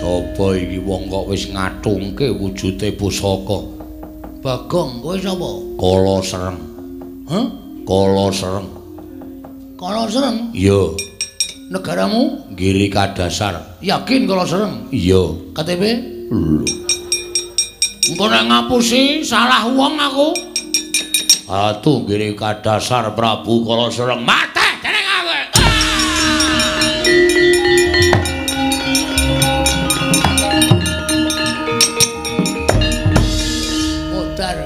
Sapa iki wong kok wis ngatungke wujude pusaka? Bagong, kowe sapa? Kala Sereng. Hah? Kala Sereng. Kala Sereng? Iya. Negaramu? Giri Kadasar. Yakin Kala Sereng? Iya. KTP? Lho. Engko nek ngapusi salah wong aku. Atuh Giri Kadasar Prabu Kala Sereng. Mate jeneng aku. Modar.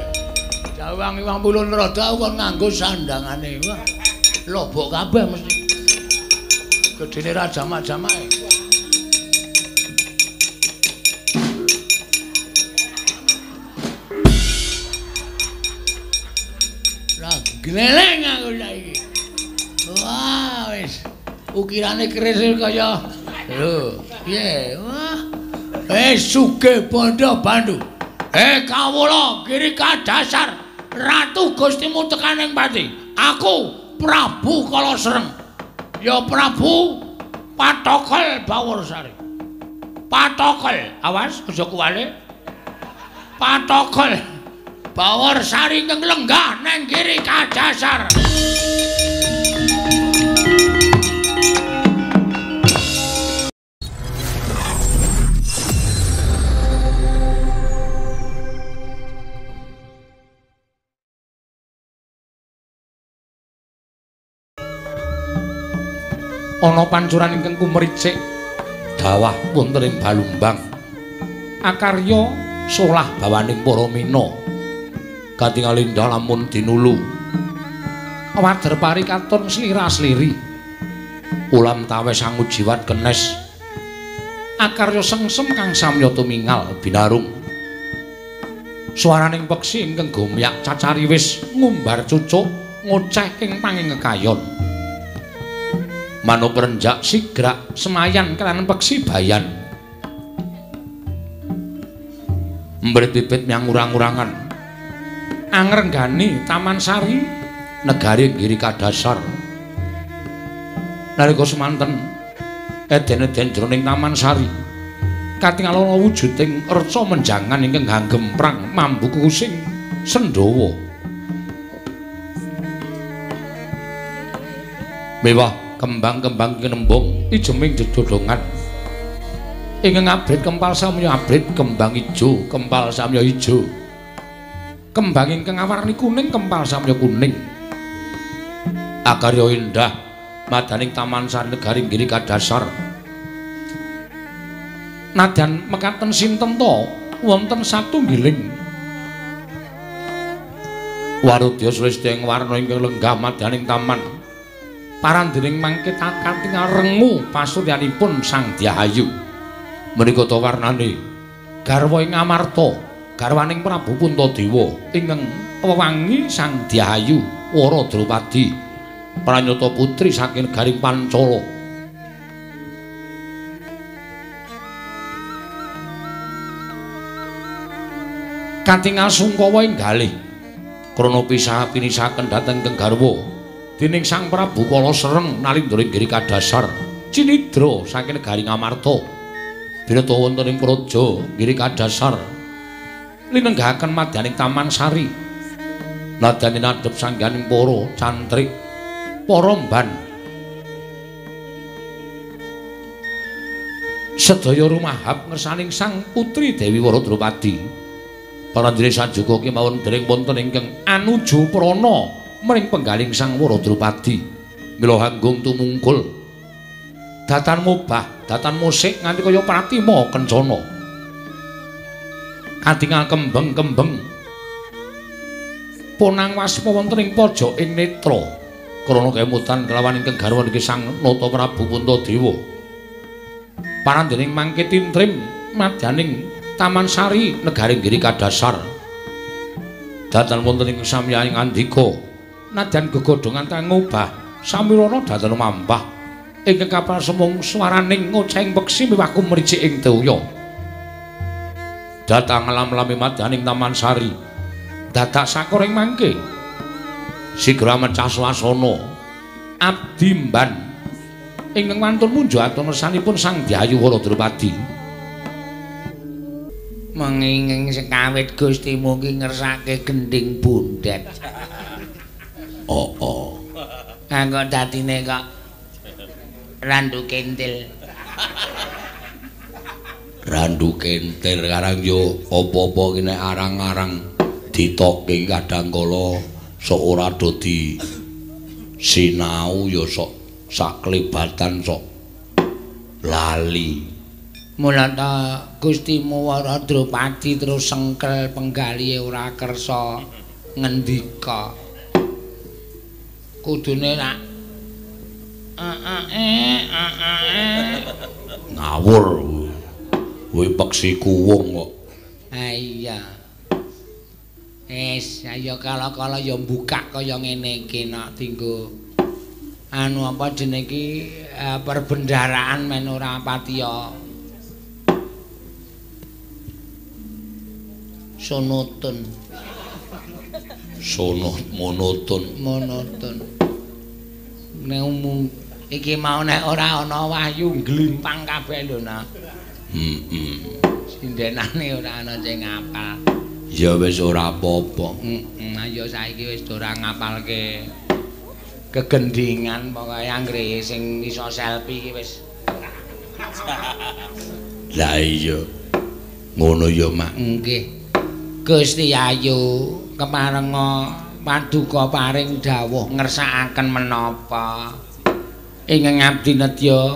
Jawang iwang pulun roda kon nganggo sandangane. Wah, lobok kabeh mesti. Gedene ra jamak-jamake. Ra gleleng aku saiki. Wah, wis ukirane keris kaya lho, piye? Wah. Wis sugih bondo bandu. Kawula Giri Kadasar Ratu Gustimu tekaning pati. Aku Prabu Kala Sereng. Ya Prabu Patokel Baworsari. Patokel, awas aja kuwale. Patokel Baworsari ingkang lenggah nang Giri Kadasar. Ana pancuran ingkang kumericik dawah wonten ing Balumbang. Akarya solah bawaning para mina. Katingal indah lamun dinulu. Wader pari katon slira-sliri. Ulam tawes sangu jiwat kenes. Akarya sengsem kang samya tumingal binarung. Swaraning peksi ingkang gomyak cacari wis ngumbar cucuk ngoceh ing panging kekayon. Manuk renjak sigrak semayan kelan peksi bayan. Mbrit bibit nyang urang-urangan. Angrenggani Taman Sari negari Giri Kadasar. Nalika semanten eden-eden jroning Taman Sari katingal ana wujuding reca menjangan ingkang ganggemprang mambu kusing sendhawa. Mewah kembang-kembang kinembung ijeming dedodongan. Ingkang abrit kempal samya abrit, kembang ijo kempal samya ijo. Kembang ingkang awarni kuning kempal samya kuning. Akarya indah madaning Taman Sari negari Giri Kadasar. Nadyan mekaten sinten to wonten satunggiling warudya sulistya ing warna ingkang lenggah madaning taman. Parandening mangke katingal rengu pasuryanipun Sang Dyahayu. Menika ta warnane garwa ing Amarta, garwaning Prabu Puntadewa ingkang wewangi Sang Dyahayu Wara Drupadi, pranyata putri saking negaring Pancala. Katingal sungkawa ing galih krana pisah pinisaken dhateng ingkang garwa dening Sang Prabu Kala Sereng nalindra ing Giri Kadasar cinidra saking negari Ngamarta. Binata wonten ing praja Giri Kadasar linenggahaken madyaning Taman Sari. Nadyan nadhep sangganing para cantrik para mban sedaya rumahap ngersaning Sang Putri Dewi Wara Drupadi. Paranjene sajuga kemawon dereng wonten ingkang anuju prana mring penggaling Sang Wara Drupadi. Mila hanggung tumungkul datan mubah, datan musik nganti kaya pratima kencana. Katingal kembeng-kembeng ponang waspa wonten ing pojoking netra krana kemutan kelawan ingkang garwa niki Sang Nata Prabu Puntadewa. Parandening mangke tintrim madyaning Taman Sari negari Giri Kadasar. Datan wonten ing samya ing andika nadyan gegodhongan kang ngobah samirana datan mampah ingkang kapal semung swaraning ngocehing peksi miwah kumricik ing toya. Datang lam-lami madyaning Taman Sari dadak sakor ing mangke sigra mecah swasana abdi mban ingkang wantun munjuk atur ngersanipun Sang Dyayu Wara Drupadi. Menginging sekawit Gustimu ki ngersake gendhing bundet. Oh, oh. Ha kok dadine kok randu kentil. Randu kentil karang yo apa-apa ki nek arang-arang ditokke kadang kala sok ora do di sinau ya sok saklebatan sok lali. Mula ta Gustimu Wara Drupadi terus sengkel penggalihe ora kersa ngendika. Kudune rak ngawur kuwi peksi kuwung kok. Ha iya. Wis, ayo kala-kala ya mbukak kaya ngene iki nek dinggo anu apa jenenge iki perbendaraan men ora patiya sonotun. Sono monoton. Monoton. Nek umum iki mau nek ora ana wahyu ngglimpang kabeh lho nak. Heeh. Sindenane ora ana sing ngapal. Ya wis ora apa-apa. Heeh, ayo saiki wis ora ngapalke kegendingan pokoke anggere sing iso selfie iki wis. Lah iya. Ngono ya, Mak. Nggih. Gusti Ayu keparenga paduka paring dawuh ngersakaken menapa ingkang abdi nedya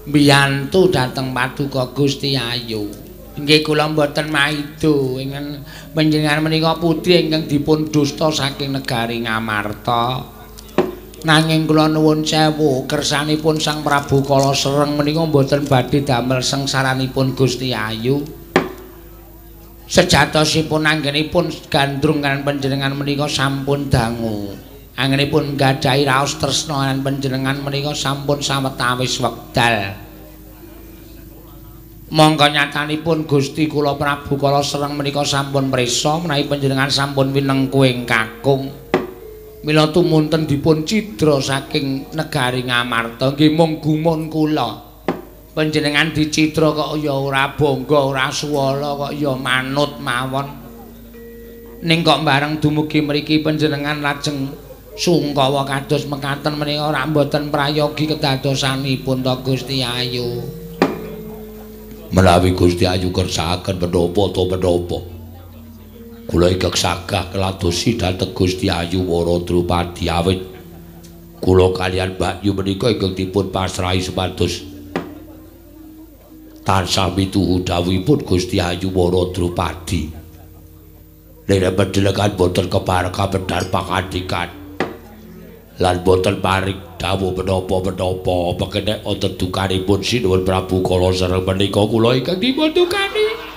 mbiyantu dhateng paduka Gusti Ayu. Nggih kula mboten maido ingkang panjenengan menika putri ingkang dipun dusta saking negari Ngamarta. Nanging kula nuwun sewu kersanipun Sang Prabu Kala Sereng menika mboten badhe damel sengsaranipun Gusti Ayu. Sejatosipun anggenipun gandrung kaliyan panjenengan menika sampun dangu. Anggenipun gadhahi raos tresna lan panjenengan menika sampun sawetawis wekdal. Mongko nyatanipun Gusti kula Prabu Kala Sereng menika sampun prisa menawi panjenengan sampun winengku ing kakung. Mila tumunten dipun cidra saking negari Ngamarta nggih mung gumun kula. Panjenengan dicidra kok ya ora bangga, ora suwala kok ya manut mawon. Ning kok bareng dumugi mriki panjenengan lajeng sungkawa kados mekaten menika ora mboten prayogi kedadosanipun to Gusti Ayu. Menawi Gusti Ayu kersakaken menapa to menapa. Kula ingkang sagah keladosi dhateng Gusti Ayu Wara Drupadi awit kula kaliyan Mbak Yu menika ingkang dipun pasrahi supados tansah mituhu dawuhipun Gusti Ayu Wara Drupadi. Lere pedhelekan boten kepareng kapedhar pangandikan lan boten paring dawuh menapa-menapa pekene wonten dukanipun Sinuwun Prabu Kala Sereng menika kula ingkang dipun dukani.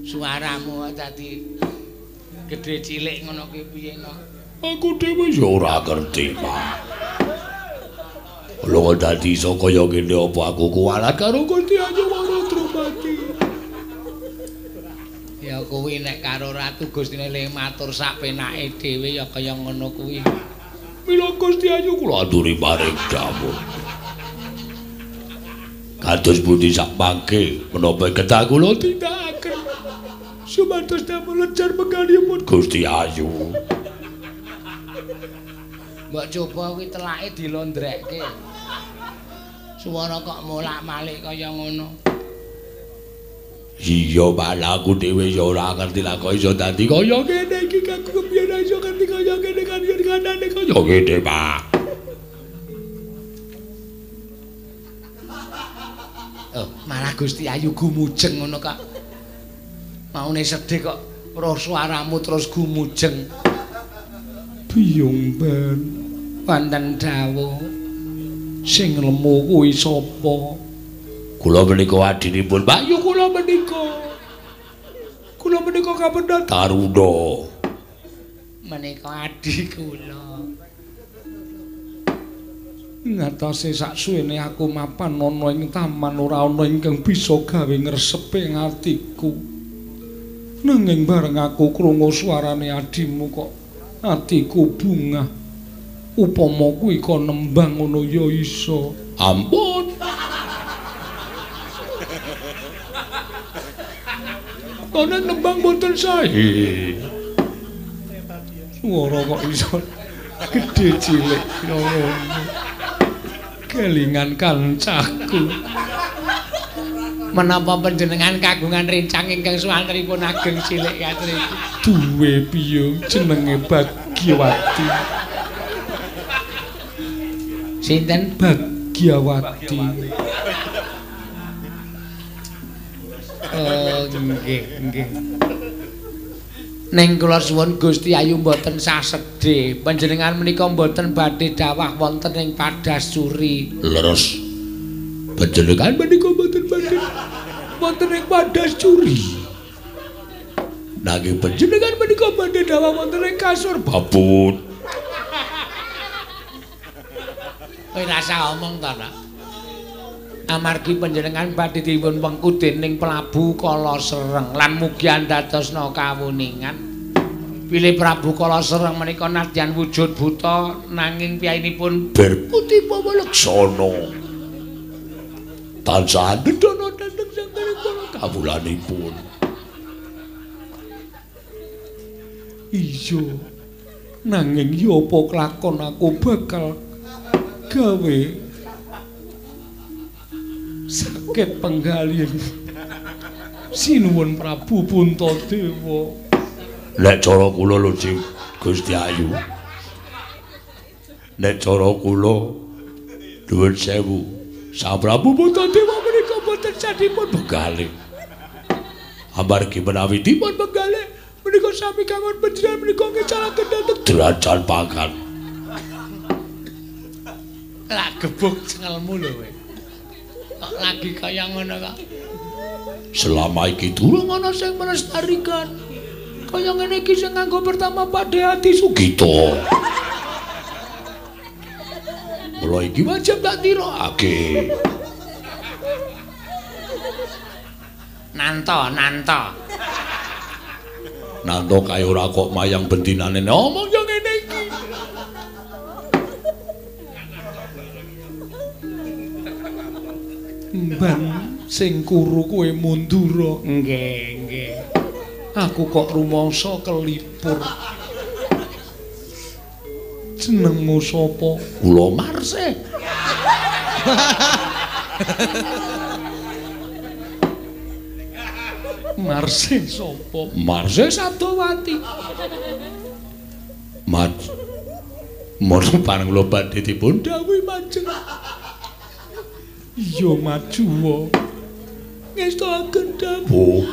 Suaramu dadi gedhe cilik ngono ki piye no? Aku dhewe ya ora ngerti, Pak. Lho dadi iso kaya ngene apa aku kuwalat karo Gusti Ayu Wara Drupadi. Ya kuwi nek karo Ratu Gustine le matur sak penake dhewe ya kaya ngono kuwi. Mila Gusti Ayu kula aturi paring dawuh. Kados pundi sak mangke menapa kedah kula tindakaken supados damel lejar penggalihipun Gusti Ayu. Mbok coba kuwi telake dilondrekke. Suara kok molak-malik kaya ngono. Iya, malah aku dhewe ya ora ngerti lah kok iso dadi kaya ngene iki. Aku kepiye iso ngerti kaya ngene kan kanane kaya ngene, Pak. Oh, malah Gusti Ayu gumujeng ngono kok. Maune sedih kok roh suaramu terus gumujeng. Biyung ben wonten dawuh sing lemu kuwi sapa? Kula menika adinipun Mbak Yu kula menika. Kula menika kapendhat Taruna. Menika adi kula. Ngatasé saksuwene aku mapan ana ing taman ora ana ingkang bisa gawe ngresepe atiku. Nanging bareng aku krungu suarane adimu kok atiku bungah. Upama kuwi kon nembang ngono ya iso. Ampun. Ana nembang mboten sae. Swara kok iso gedhe cilik ngono. Kelingan kancaku. Menapa panjenengan kagungan rencang ingkang suwantenipun ageng cilik kathah iki? Duwe piye jenenge Bagyawati. Sinten? Bagyawati. Oh, nggih, nggih. Ning kula suwun Gusti Ayu mboten sasedhe. Panjenengan menika mboten badhe dawah wonten ing Padasuri. Leres. Panjenengan menika mboten badhe wonten ing Padasuri. Nanging panjenengan menika badhe dawah wonten ing kasur babut. Kowe rasa omong to, Nak? Amargi panjenengan badhe dipun wengku dening Prabu Kala Sereng lan mugi andadosna kawuningan bilih Prabu Kala Sereng menika nadyan wujud buta nanging piyayinipun Berputi Bawa Leksana tansah andhana dhateng sang para kawulanipun. Iya, nanging ya apa kelakon aku bakal gawe sakit penggalih sinuwun Prabu Puntadewa. Nek cara kula lho Gusti Ayu, nek cara kula nuwun sewu, Sang Prabu Puntadewa menika boten sadipun begalih. Amargi menawi dipun begalih menika sami kawon panjenengan menika ngecalaken dhateng derajat pangkat. Lak gebuk cengelmu lho kowe. Kok lagi kaya ngono kok. Selama iki durung ana sing melestarikan. Kaya ngene iki sing nganggo pertama Pakde Adi Sugito. Mula iki wajib tak tirokake. Nanto, nanto. Nanto kae ora kok mayang bendinane omong yo ngene iki. Mban sing kuru kowe mundura. Nggih, nggih. Aku kok rumangsa kelipur. Jenengmu sapa? Kula Marsih. Marsih sapa? Marsih Sabdawati. Mat. Mono pareng kula badhe dipun dawuhi majeng. Iya majuwa. Ngestoaken dawuh.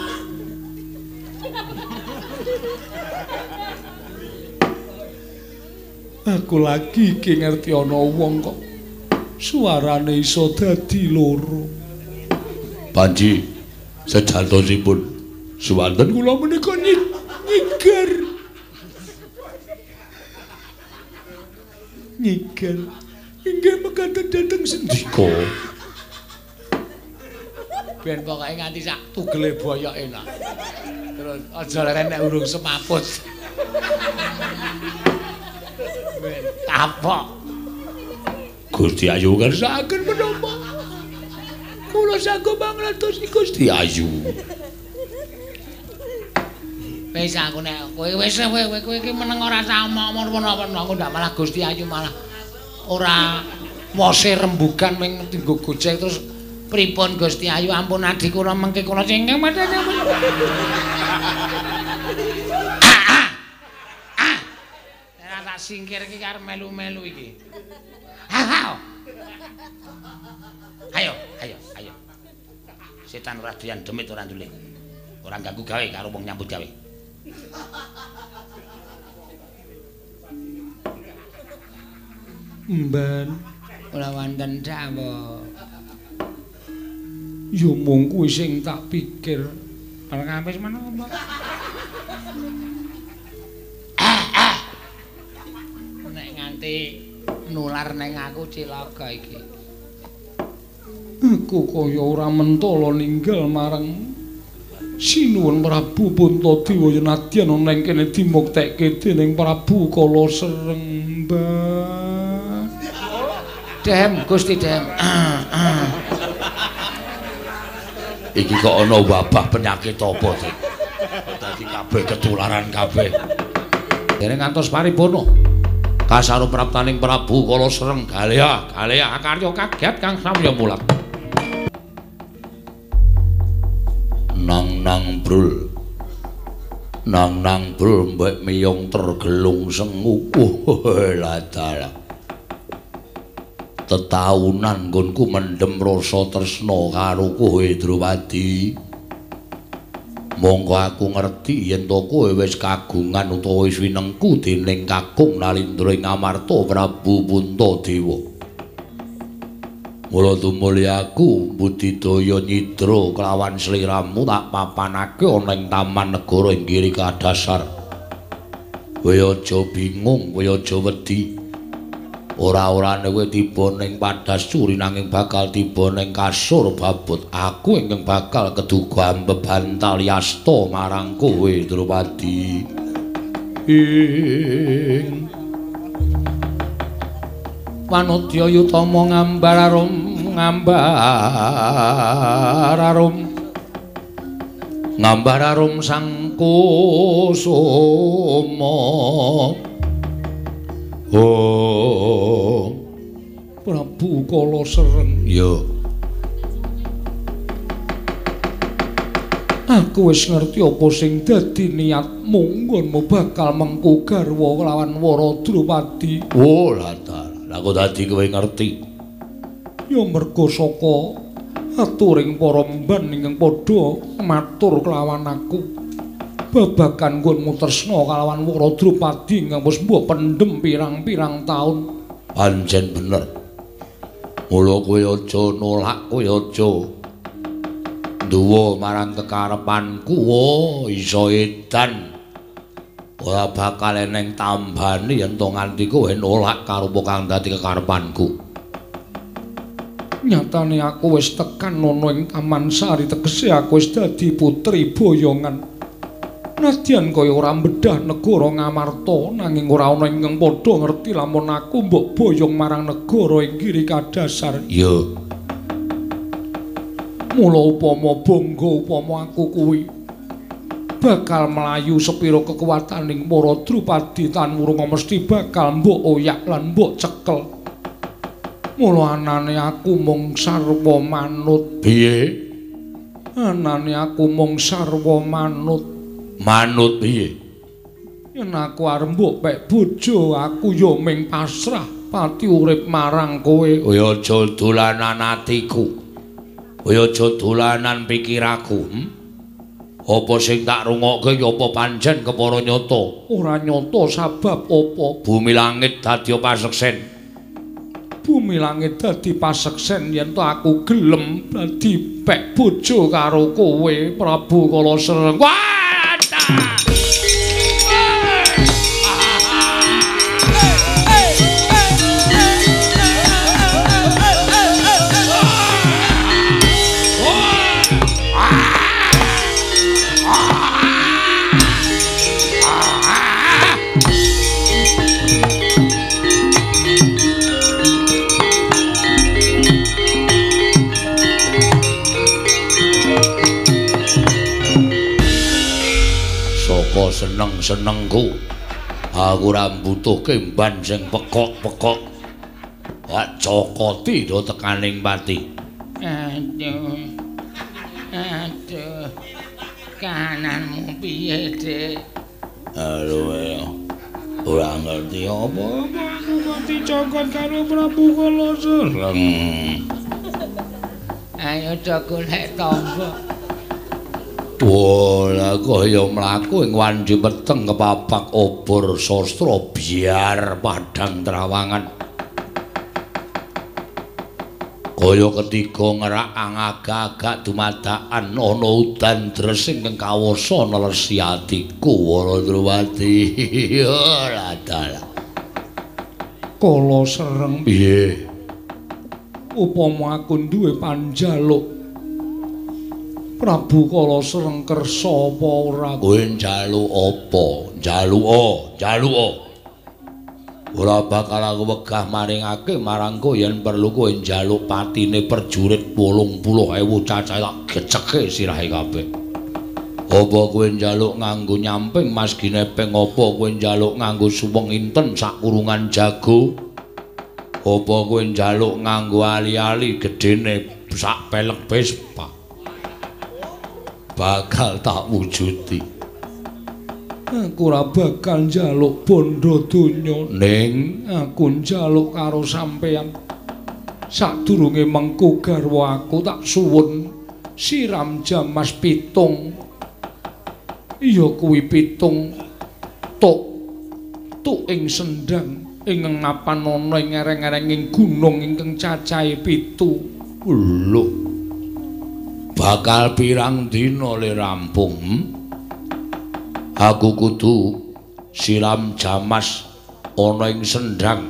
Aku lagi iki ngerti ana wong kok suarane iso dadi loro. Panji sejatosipun suwanten kula menika nyiger. Nyiger. Inggih mekaten dhateng sendika. Ben pokoke nganti sak tugele boyoke nak. Terus aja leren nek urung semaput. Ben kapok. Gusti Ayu ngersakaken menapa? Kula sanggup mangladosi Gusti Ayu. Wis aku nek kowe wis kowe iki meneng ora sama omong menapa-menapa aku ndak malah Gusti Ayu malah ora wose rembugan ming nggo gojek terus pripun Gusti Ayu ampun adi kula mengke kula sing ora tak singkir iki arep melu-melu iki. Ayo, ayo, ayo. Setan ora doyan demit ora nduling. Ora ganggu gawe karo wong nyambut gawe. Mban kula wonten dawuh. Ya mung kuwi sing tak pikir. Perkawis menapa? Nek nganti nular neng aku cilaka iki. Aku kaya ora mentala ninggal marang Sinuwun Prabu Puntadewa yen nadyan ana ing kene dimuktekke dening Prabu Kala Sereng. Mbah. Dem Gusti Dem. Iki kok ana wabah penyakit apa, Dik? Dadi kabeh ketularan kabeh. Dene ngantos paripurna. Kasaru praptaning Prabu Kala Sreng Galea, Galea akarya kaget kang samya mulat. Nang nang brul. Nang nang brul mbek miyung tergelung sengu. Ladalah. Tetaunan nggonku mendhem rasa tresna karo kowe Drupadi. Monggo aku ngerti yen to kowe wis kagungan utawa wis winengku dening Kakung Nalindra ing Amarta Prabu Puntadewa. Mula tumuli aku budidaya nyidra kelawan sliramu tak papanake ana ing taman negara ing Giri Kadasar. Kowe aja bingung, kowe aja wedi. Ora-orane kowe tiba ning Padascuri nanging bakal tiba ning kasur babut. Aku ingkang bakal keduga ambebantal yasta marang kowe Drupadi. Ing Wanodya Yutama ngambar arum ngambar arum ngambar arum sang kusuma. Oh, Prabu Kala Sreng. Ya. Aku wis ngerti apa sing dadi niatmu, nggonmu bakal mengku garwa kelawan Wara Drupadi. Oh, lah ta. Lah kok dadi kowe ngerti? Ya mergo saka aturing para mban ingkang padha matur kelawan aku. Babagan nggonmu tresna kalawan Wara Drupadi ingkang wis mbok pendhem pirang-pirang taun. Pancen bener. Mula kowe aja nolak, kowe aja nduwa marang kekarepanku. Oh, iso edan. Ora bakal eneng tambane yen to nganti kowe nolak karo apa kang dadi kekarepanku. Nyatane aku wis tekan ana ing Taman Sari, tegese aku wis dadi putri boyongan. Nadyan kaya ora mbedah negara Ngamarta, nanging ora ana ingkang padha ngerti lamun aku mbok boyong marang negara ing Giri Kadasar. Ya. Mula upama bangga upama aku kuwi bakal mlayu sepira kekuwataning para Drupadi tan wurunga mesti bakal mbok oyak lan mbok cekel. Mula anane aku mung sarwa manut. Piye? Anane aku mung sarwa manut. Manut piye? Yen aku arep mbok pek bojo, aku ya ming pasrah pati urip marang kowe. Kowe aja dolanan atiku. Kowe aja dolanan pikiraku. Apa sing tak rungokke ya apa pancen kepara nyata? Ora nyata sabab apa? Bumi langit dadi paseksen. Bumi langit dadi paseksen yen to aku gelem dadi pek bojo karo kowe Prabu Kala Sreng. Wah! Seneng-senengku aku ora mbutuhke mban sing pekok-pekok. Wak cokoti do tekaning pati. Aduh. Aduh. Kananmu piye, Dik? Aduh. Ora ngerti apa-apa aku kok dicokot karo Prabu Kala Sreng. Ayo do golek tangga. Wah, lah kaya mlaku ing wanci peteng kepapak obor sastra biar padhang trawangan. Kaya ketiga ngerak angagak-agak dumadakan ana udan dres ingkang kawasa nelesi atiku Wara Drupadi. Ora dalah. Kala Sreng piye? Upama aku duwe panjaluk Prabu Kala Sreng kersa apa ora? Kowe njaluk apa? Njaluk. Ora bakal aku wegah maringake marang kowe yen perlu kowe njaluk patine perjurit 80.000 cacahe tak geceke sirahe kabeh. Apa kowe njaluk nganggo nyamping Mas Ginepeng, apa kowe njaluk nganggo suweng inten sak kurungan jago? Apa kowe njaluk nganggo ali-ali gedene sak pelek Vespa? Bakal tak wujudi. Aku ora bakal njaluk bondo donya, ning aku njaluk karo sampeyan. Sadurunge mengku garwa aku tak suwun siram jamas pitung. Iya kuwi pitung tuk tuk ing sendang ing ngapan ana ing ereng-erenging gunung ingkang cacahe 7. Lho. Bakal pirang dina le rampung? Aku kudu siram jamas ana ing sendang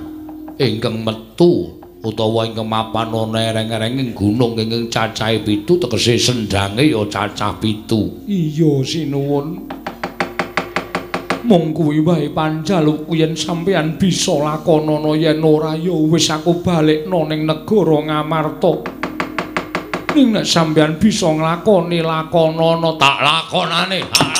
ingkang metu utawa ingkang mapan ana ereng-erenging gunung ingkang cacahe 7, tegese sendange ya cacah 7. Iya sinuwun. Mung kuwi wae panjalukku yen sampeyan bisa lakonana, yen ora ya wis aku balekno ning negara Ngamarta. Ning nek sampeyan bisa nglakoni lakonana, tak lakonane, tak lakonane.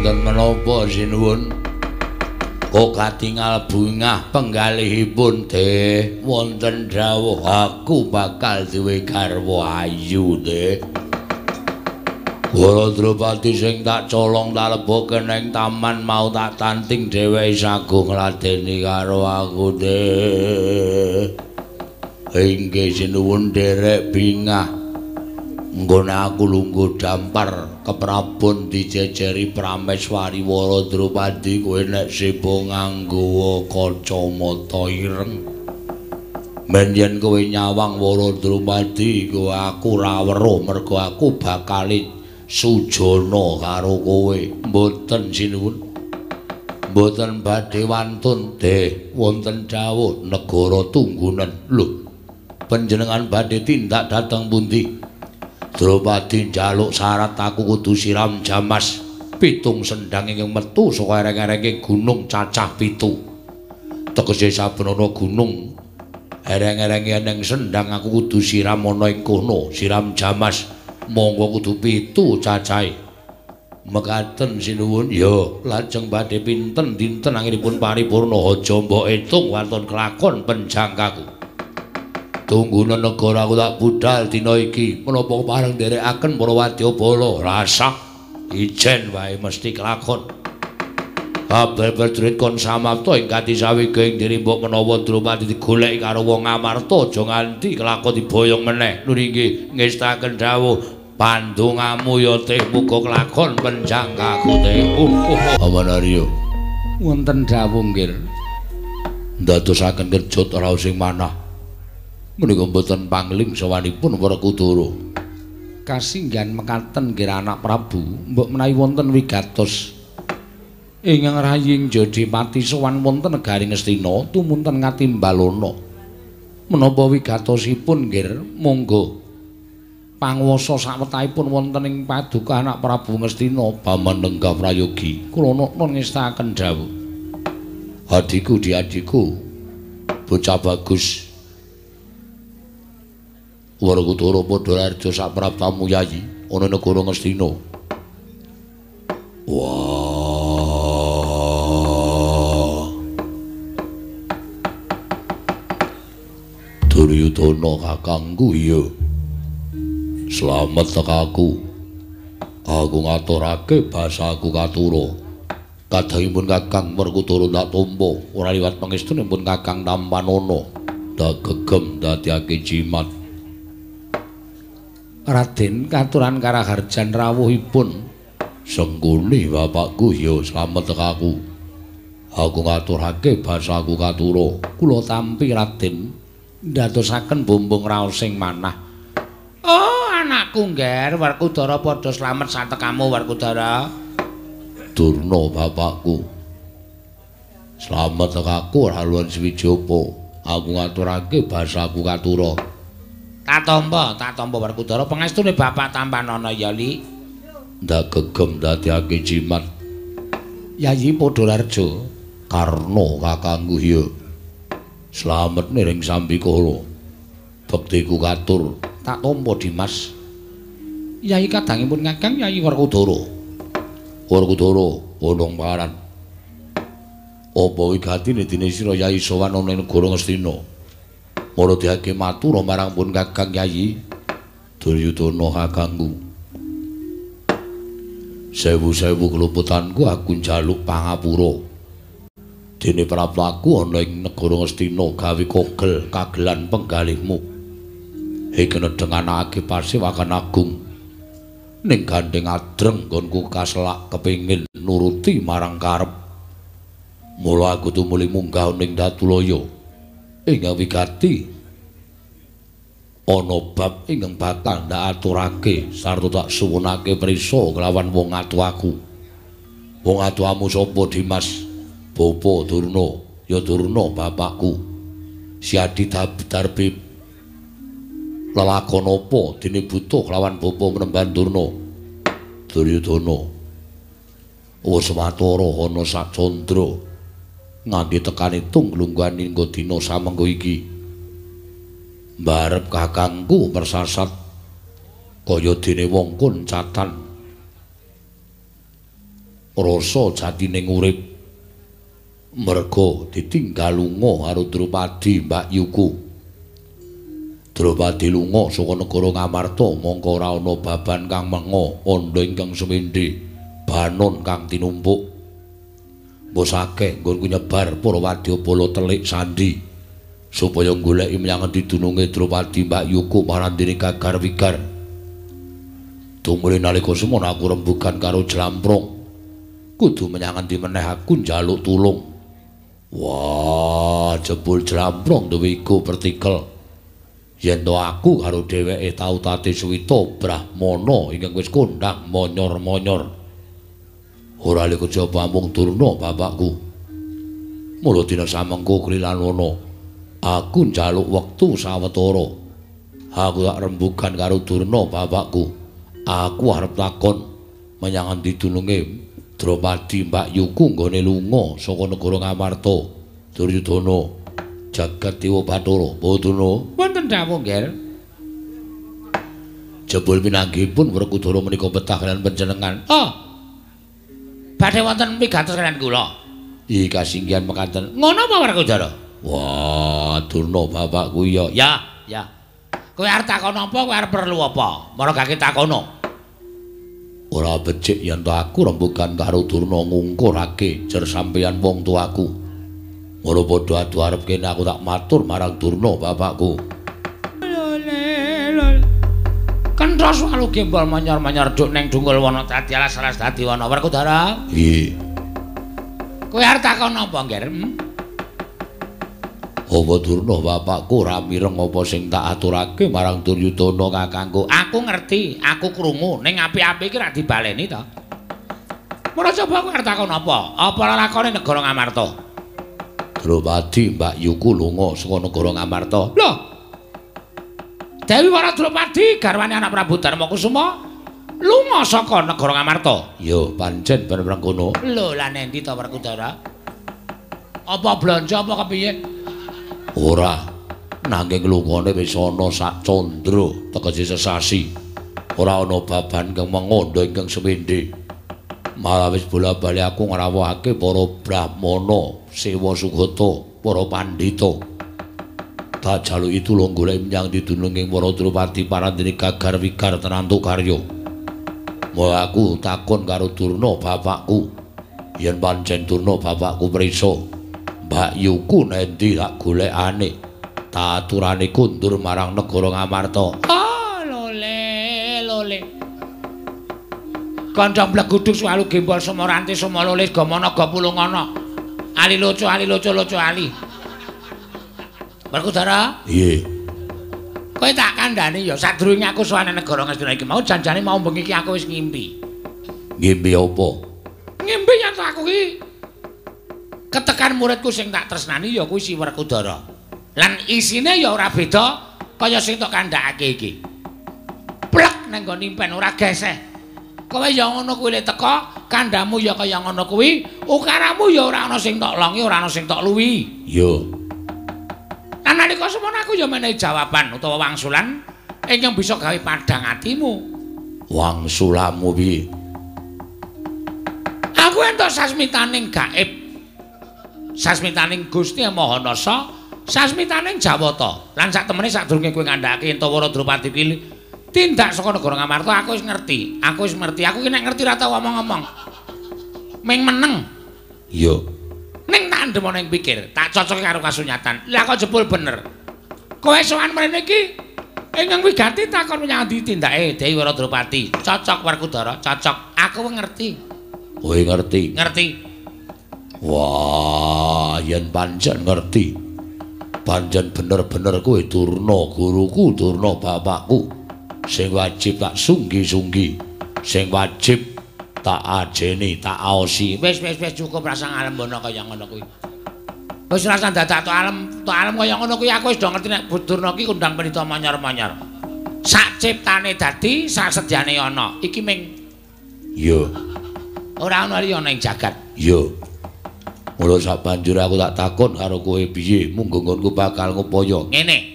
Menapa sinuwun kok katingal bungah penggalihipun teh wonten dawuh aku bakal duwe garwa ayu teh. Wara Drupadi sing tak colong tak lebokke ning taman mau tak tanting dheweke sago ngladeni karo aku teh. Inggih sinuwun derek bingah. Nggone aku lungguh dampar keprabon dijejeri Prameswari Wara Drupadi kowe nek sebo nganggo kacamata ireng. Men yen kowe nyawang Wara Drupadi kowe aku ora weruh mergo aku bakal sujana karo kowe. Mboten sinuwun. Mboten badhe wantun deh wonten dawuh negara tunggunen. Lho, panjenengan badhe tindak dhateng pundi? Drupadi njaluk syarat aku kudu siram jamas 7 sendang ingkang metu saka ereng-erenge gunung cacah 7. Tegese saben ana gunung ereng-erenge ning sendang aku kudu siram ana ing kono, siram jamas monggo kudu 7 cacahe. Mekaten sinuwun. Ya, lajeng badhe pinten dinten anggenipun paripurna aja mbok etung waton kelakon penjangkaku. Tunggune negara aku tak budal dina iki. Menapa pareng nderekaken para wadyabala? Rasah ijen wae mesti kelakon. Kabeh prajurit kon samapta ing katisawega ing diri mbok menawa Drupadi digoleki karo wong Ngamarta aja nganti kelakon diboyong meneh. Nun inggih ngestaken dawuh pandongamu ya teh muga kelakon penjangkaku teh. Amanarya wonten dawuh nggih. Ndadosaken kejut raos sing manah. Menika mboten pangling sawanipun Werkudara. Kasinggihan mekaten nggih anak Prabu, mbok menawi wonten wigatos ingkang raying Jodipati sowan wonten negari Ngastina tumunten ngatimbalana. Menapa wigatosipun nggih monggo panguwasa sawetahipun wonten ing paduka anak Prabu Ngastina Paman Lenggah Prayogi. Kula nukun ngestakaken dawuh. Adhiku diadhiku bocah bagus. Werkudara padha raja saprabtamu yayi ana negara Ngastina. Wah. Duryudana kakangku iya. Slamet tekaku. Aku ngaturake basaku katura. Kadangipun Kakang Werkudara tak tampa, ora liwat pangestunipun Kakang Tampanana. Tak gegem dadiake jimat. Raden katuran karaharjan rawuhipun. Sengguni bapakku ya slamet aku. Aku ngaturake basaku katura. Kula tampi Raden ndadosaken bumbung raos sing manah. Oh, anakku ngger, Werkudara padha slamet satekamu Werkudara. Durna bapakku. Slamet aku ora luwih suwiji apa. Aku ngaturake basaku katura. Tak tampa Werkudara pangestune bapak tampanana ya Li. Ndak gegem dadiake jimat. Yayi Padhalarja Karna kakangku ya. Slamet niring sambikala. Bektiku katur. Tak tampa Dimas. Yayi kadangipun Kakang Yayi Werkudara. Werkudara wonong paran. Apa wigatine dene sira Yayi sowan ana ing negara Ngastina? Mara diake matur marang pun Kakang Yayi Duryudana kakangku. Sewu-sewu keluputanku aku njaluk pangapura. Dene prabu aku ana ing negara Ngastina gawe kogel kagelan penggalihmu. Iki nedhenganake pasewakan agung. Ning gandeng adreng nggonku kaselak kepengin nuruti marang karep. Mula aku tumuli munggah ning Datulaya. Ingkang wigati ana bab ingkang bakal ndak aturake sarta tak suwunake prisa kelawan wong atuaku. Wong atuamu sapa Dimas? Bapa Durna, ya Durna bapakku. Siadi Darbi lelakon apa dene butuh kelawan bapa menemban Durna? Duryudana. Wis watara ana sak candra nganti tekan itung lungguhan hingga dina samengko iki. Mbarep kakangku mersasat kaya dene wong koncatan. Rasa jatine urip merga ditinggal lunga karo Drupadi mbakyuku. Drupadi lunga saka negara Ngamarta mongko ora ana baban kang menga, andha ingkang semendhe, banon kang tinumpuk. Wis akeh nggonku nyebar para wadyabala telik sandi supaya goleki menyang endi dununge Drupadi mbakyuku marandene gagar wigar. Tumuli nalika semono aku rembugan karo Jlamprong. Kudu menyang endi meneh aku njaluk tulung. Wah, jebul Jlamprong duwe iku pertikel. Yen to aku karo dheweke tau tate suwita brahmana ingkang wis kondhang monyor-monyor. Ora lek kejaba amung Durna bapakku. Mula dina samengko klilanana aku njaluk wektu sawetara. Aku tak rembugan karo Durna bapakku. Aku arep takon menyang endi dununge Drupadi mbakyuku nggone lunga saka negara Ngamarta. Duryudana jagat dewa Bathara. Durna wonten dawuh nggih. Jebul pinanggihipun Werkudara menika betah kaliyan panjenengan. Oh. Badhe wonten pigatos kaliyan kula. Ih kasinggihan mekaten. Ngono apa Werkudara? Wah, Durna bapakku ya. Ya, ya. Kowe arep takon apa, kowe arep perlu apa? Mara gake takono. Ora becik yen to aku rembugan karo Durna ngungkurake jer sampeyan wong tuaku. Mula padha adu arep kene aku tak matur marang Durna bapakku. Kenthos walu gembol manyor-manyor duk neng dungul wana dadi alas-alas dadi wana Werkudara. Nggih. Kowe arep takon apa, Ngger? Apa Durna bapakku ora mireng apa sing tak aturake marang Duryudana kakangku? Aku ngerti, aku krungu, ning apik-apik iki ra dibaleni to. Mula coba kowe arep takon apa? Apa lelakone negara Ngamarta? Drupadi mbakyuku lunga saka negara Ngamarta. Lho. Dewi Wara Drupadi garwane anak Prabu Darmakusuma lunga saka negara Ngamarta. Ya, pancen bener kono. Lho, lah nendi to Werkudara? Apa blonjo apa kepiye? Ora, nanging lungane wis ana sak candra tegese sesasi. Ora ana baban kang mengondo ingkang semendhe. Malah wis bola-bali aku ngrawuhake para brahmana, sewa sugata, para pandhita. Tak jaluki tulung golek menyang didununging para Drupadi parandene gagar wigar tenantu karya. Mula aku takon karo Durna bapakku. Yen pancen Durna bapakku prisa, Mbak Yuku nendi tak golekane. Taturane kundur marang negara Ngamarta. Oh, lole, lole. Kandhang bleguduk suwalu gembol sumaranti sumalolis gamana gapulungana. Ali loco ali loco loco ali. Werkudara? Nggih. Kowe tak kandhani ya sadurunge aku sowan negara Ngastina iki mau janjane mau bengi iki aku wis ngimpi. Ngimpi apa? Ngimpi yen aku ki ketekan muridku sing tak tresnani ya kuwi si Werkudara. Lan isine ya ora beda kaya sing tok kandhakake iki. Plek nang nggon impen ora geseh. Kowe ya ngono kuwi le teka, kandhamu ya kaya ngono kuwi, ukaramu ya ora ana sing tok longi, ora ana sing tok luwi. Iya. Lan nalika semono aku ya menehi jawaban utawa wangsulan ingkang bisa gawe padhang atimu. Wangsulanmu piye? Aku entuk sasmitaning gaib. Sasmitaning Gusti Maha Nasa, sasmitaning Jawata. Lan sak temene sadurunge kowe ngandhakake yen Tawara Drupadi kuwi tindak saka negara Ngamarta, aku wis ngerti. Aku wis ngerti. Aku ki nek ngerti ora tau omong-omong. Ming meneng. Iya. Ning tak andhem ana ing pikir, tak cocoke karo kasunyatan. Lah kok jebul bener. Kowe sowan mrene iki ingkang wigati takon menyang ndi tindake Dewi Wara Drupadi. Cocok Werkudara, cocok. Aku ngerti. Kowe ngerti? Ngerti. Wah, yen pancen ngerti. Pancen bener-bener kowe Durna guruku, Durna bapakku. Sing wajib tak sunggi-sunggi, sing wajib tak ajeni, tak aosi. Wis wis wis cukup rasa ngalembono kaya ngono kuwi. Wis rasa dadak tok alem kaya ngono kuwi aku wis do ngerti nek Durna ki kundang pendhita manyor-manyor. Sak ciptane dadi, sak sedyane ana. Iki ming iya. Ora ana liya ning jagat. Iya. Mula sak banjur aku tak takon karo kowe piye munggo nggonku bakal ngupaya. Ngene.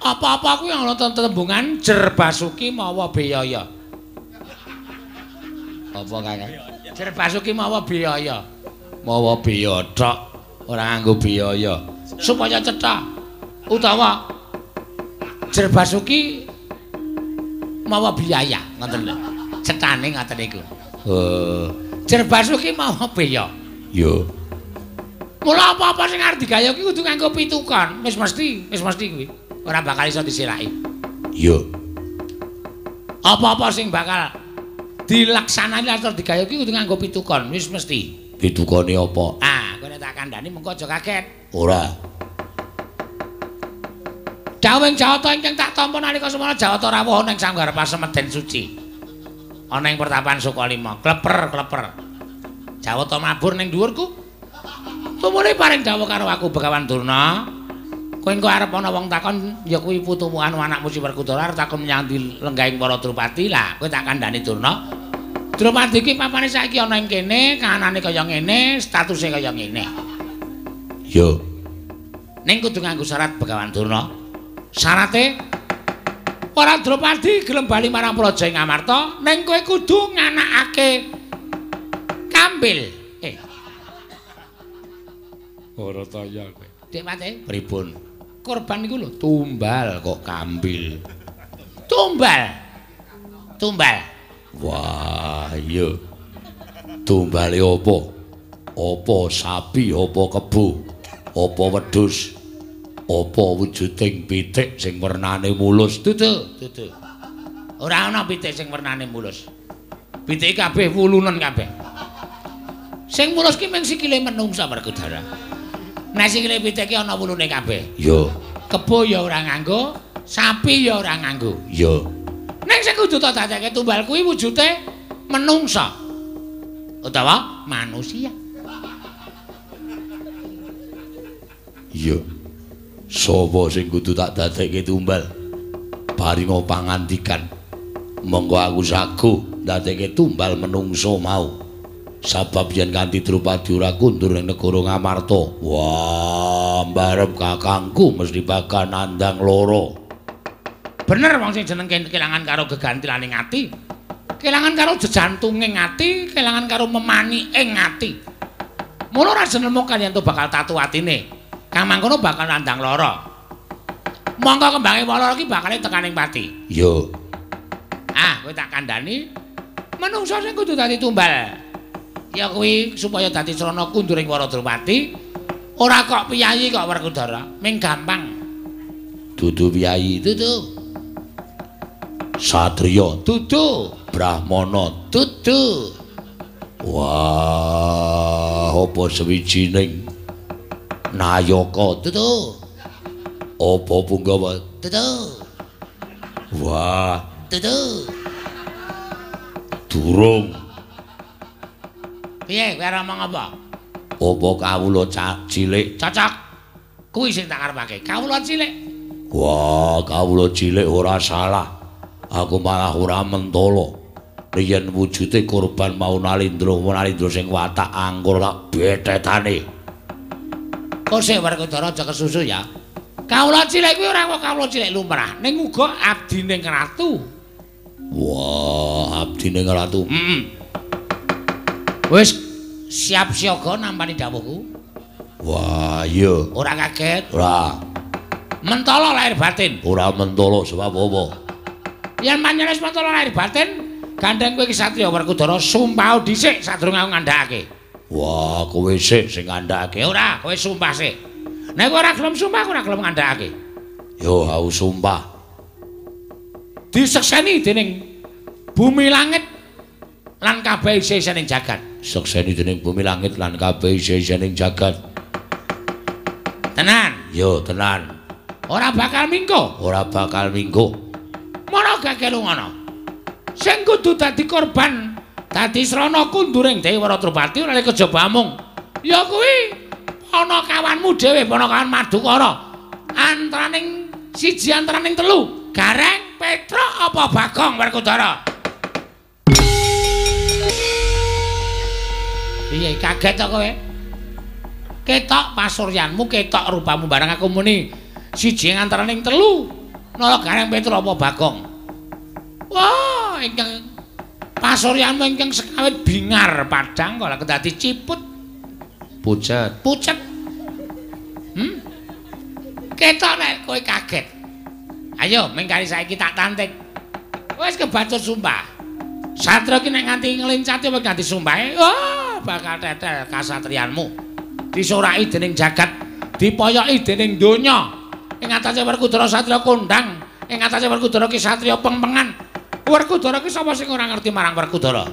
Apa-apa kuwi ana tembungan Jer Basuki mawa biyaya. Apa Kakang? Jer Basuki mawa biyaya. Mawa biya tok, ora nganggo biyaya. Supaya cetha. Utawa Jer Basuki mawa biaya, ngoten lho. Cethane ngoten niku. Jer Basuki mawa biya. Iya. Mula apa-apa sing arep digawe iki kudu nganggo pitukon. Wis mesti kuwi. Ora bakal iso disilaki. Iya. Apa-apa sing bakal dilaksanani lan digawe iki kudu nganggo pitukon, wis mesti. Pitukone apa? Ah, kowe nek tak kandhani mengko aja kaget. Ora. Dawuhing Jawata ingkang tak tampa nalika semono Jawata rawuh ana ing sanggar pasemeden suci. Ana ing pertapan Sukalima, kleper-kleper. Jawata mabur ning dhuwurku. Tumune paring dawuh karo aku Begawan Durna. Kowe engko arep ana wong takon ya kuwi putumu anu anakmu si Werkudara arep takon menyang ndi lenggahing para Drupadi. Lah kowe tak kandhani Durna. Drupadi iki papane saiki ana ing kene, kahanane kaya ngene, statuse kaya ngene. Iya. Ning kudu nganggo syarat Begawan Durna. Syarate para Drupadi gelem bali marang Praja ing Ngamarta, ning kowe kudu nganakake kambil. Ora taya kowe. Dik Mate, pripun? Korban niku lho tumbal kok kambil. Tumbal. Tumbal. Wah, iya. Tumbale apa? Apa sapi, apa kebo, apa wedhus, apa wujuding pitik sing wernane mulus? Dudu, dudu. Ora ana pitik sing wernane mulus. Pitike kabeh wulunen kabeh. Sing mulus ki mung sikile menungsa Werkudara. Nek sikile pitik ki ana wulune kabeh. Iya. Kebo ya ora nganggo, sapi ya ora nganggo. Iya. Ning sing kudu tak dadekke tumbal kuwi wujude menungsa utawa manusia. Iya. Sapa sing kudu tak dadekke tumbal? Paringa pangandikan. Monggo aku saguh ndadekke tumbal menungsa mau. Sabab yen kanthi Drupadi ora kundur ning negara Ngamarta. Wah, mbarep kakangku mesti bakal nandang loro. Bener wong sing jeneng kelangan karo gegantilaning ati. Kelangan karo jejantunging ati, kelangan karo memani ing ati. Mula ora jenemu kaliyan to bakal tatu atine. Kang mangkono bakal nandang lara. Mongko kembange lara iki bakale tekaning pati. Iya. Ah, kowe tak kandhani. Menungsa sing kudu dadi tumbal. Ya kuwi supaya dadi srana kunduring para Drupadi. Ora kok piyayi kok Werkudara, ming gampang. Dudu piyayi, dudu. Satriya, dudu. Brahmana, dudu. Wah, apa sewijining nayaka, dudu. Apa punggawa, dudu. Wah, dudu. Durung. Piye kowe arep ngomong apa? Apa kawula cilik? Cocok. Kuwi sing tak karepake, kawula cilik. Wah, kawula cilik ora salah. Aku malah ora mentala. Yen wujude korban mau Nalindra, Nalindra sing watak angkur tak bethetane. Kok sik Werkudara aja kesusu ya. Kawula cilik kuwi ora kok kawula cilik lumrah, ning uga abdining ratu. Wah, abdining ratu. Heeh. Wis siap siaga nampani dawuhku. Wah, iya. Ora kaget? Ora. Mentala lahir batin. Ora mentala sebab apa? Yen panjenengan wis mentala lahir batin, gandeng kowe ki satriya Werkudara sumpah dhisik sadurunge aku ngandhakake. Wah, kowe sik sing ngandhakake. Ora, kowe sumpah sik. Nek kowe ora gelem sumpah, aku ora gelem ngandhakake. Yo, aku sumpah. Disekseni dening bumi langit lan kabeh isih-isining jagat. Sekseni dening bumi langit lan kabeh isih-isining jagat. Tenan? Yo, tenan. Ora bakal mingko. Ora bakal mingko. Mara gage lungono. Sing kudu dadi korban, dadi srana kunduring Dewi Wara Drupadi ora kejaba amung. Ya kuwi ana kawanmu dhewe, ana kawan Madukara. Antaraning siji antaraning telu, Gareng, Petruk apa Bagong Werkudara? Piye kaget to kowe? Ketok pasuryanmu, ketok rupamu bareng aku muni siji antaraning telu. Nala Gareng, Petruk apa Bagong? Wah, ingkang pasuryanmu ingkang sekawit bingar padhang kok lak dadi ciput. Pucet. Pucet. Ketok nek kowe kaget. Ayo mengkari saiki tak tantik. Wis kebacut sumpah. Satria ki nek nganti nglencati apa nganti sumpahe, wah bakal tetel kasatriyanmu. Disoraki dening jagat, dipoyoki dening donya. Ing atase Werkudara satriya kondang, ing atase Werkudara ki satriya pengpengan. Werkudara ki sapa sing ora ngerti marang Werkudara?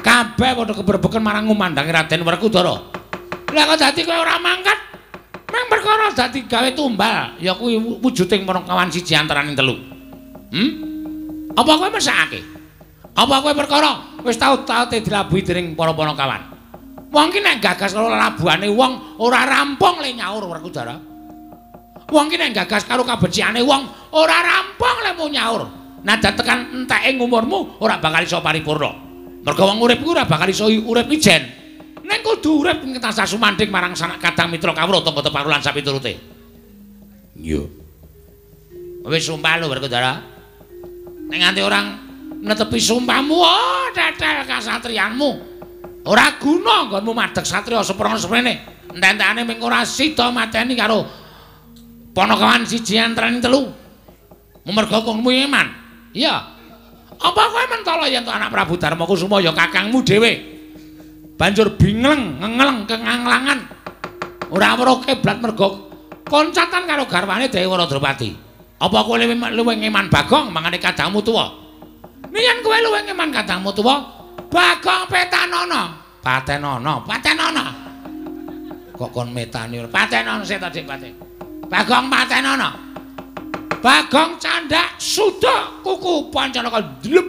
Kabeh padha keberbeken marang ngumandangi Raden Werkudara. Lah kok dadi kowe ora mangkat? Meng perkara dadi gawe tumbal, ya kuwi wujuding kawan siji antaraning telu. Apa kowe mesakake? Apa kowe perkara wis tau-taute dilabuhi dening para panakawan? Wong ki nek gagas karo labuhane wong ora rampung le nyaur Werkudara. Wong ki nek gagas karo kabecikane wong ora rampung le mu nyaur. Najan tekan enteke umurmu ora bakal iso paripurna. Mergo wong urip kuwi ora bakal iso urip ijen. Ning kudu urip tansah sumandhing marang sanak kadang mitra kawruh tangga teparo lan sapiturute. Iya. Wis sumpah lho Werkudara. Nek nganti orang netepi sumpahmu, oh tetel kasatriyanmu. Ora guna nggonmu madheg satriya seprana seprene. Entek-entekane ming ora sida mateni karo panakawan siji antaraning telu. Mergo kowe iman. Iya. Apa kowe mentala yen to anak Prabu Darmakusuma ya kakangmu dhewe? Banjur bingleng, ngengleng, kenganglangan. Ora weruh kiblat mergo koncatan karo garwane Dewi Wara Drupadi. Apa kowe luwih ngeman Bagong mangane kadangmu tuwa? Yen kowe luwih ngeman kadangmu tuwa, Bagong petanono. Patenono, patenono. Kok kon metani ora? Patenono sik to, Dik, paten. Bagong patenono. Bagong candak suda kuku Pancanaka dlep.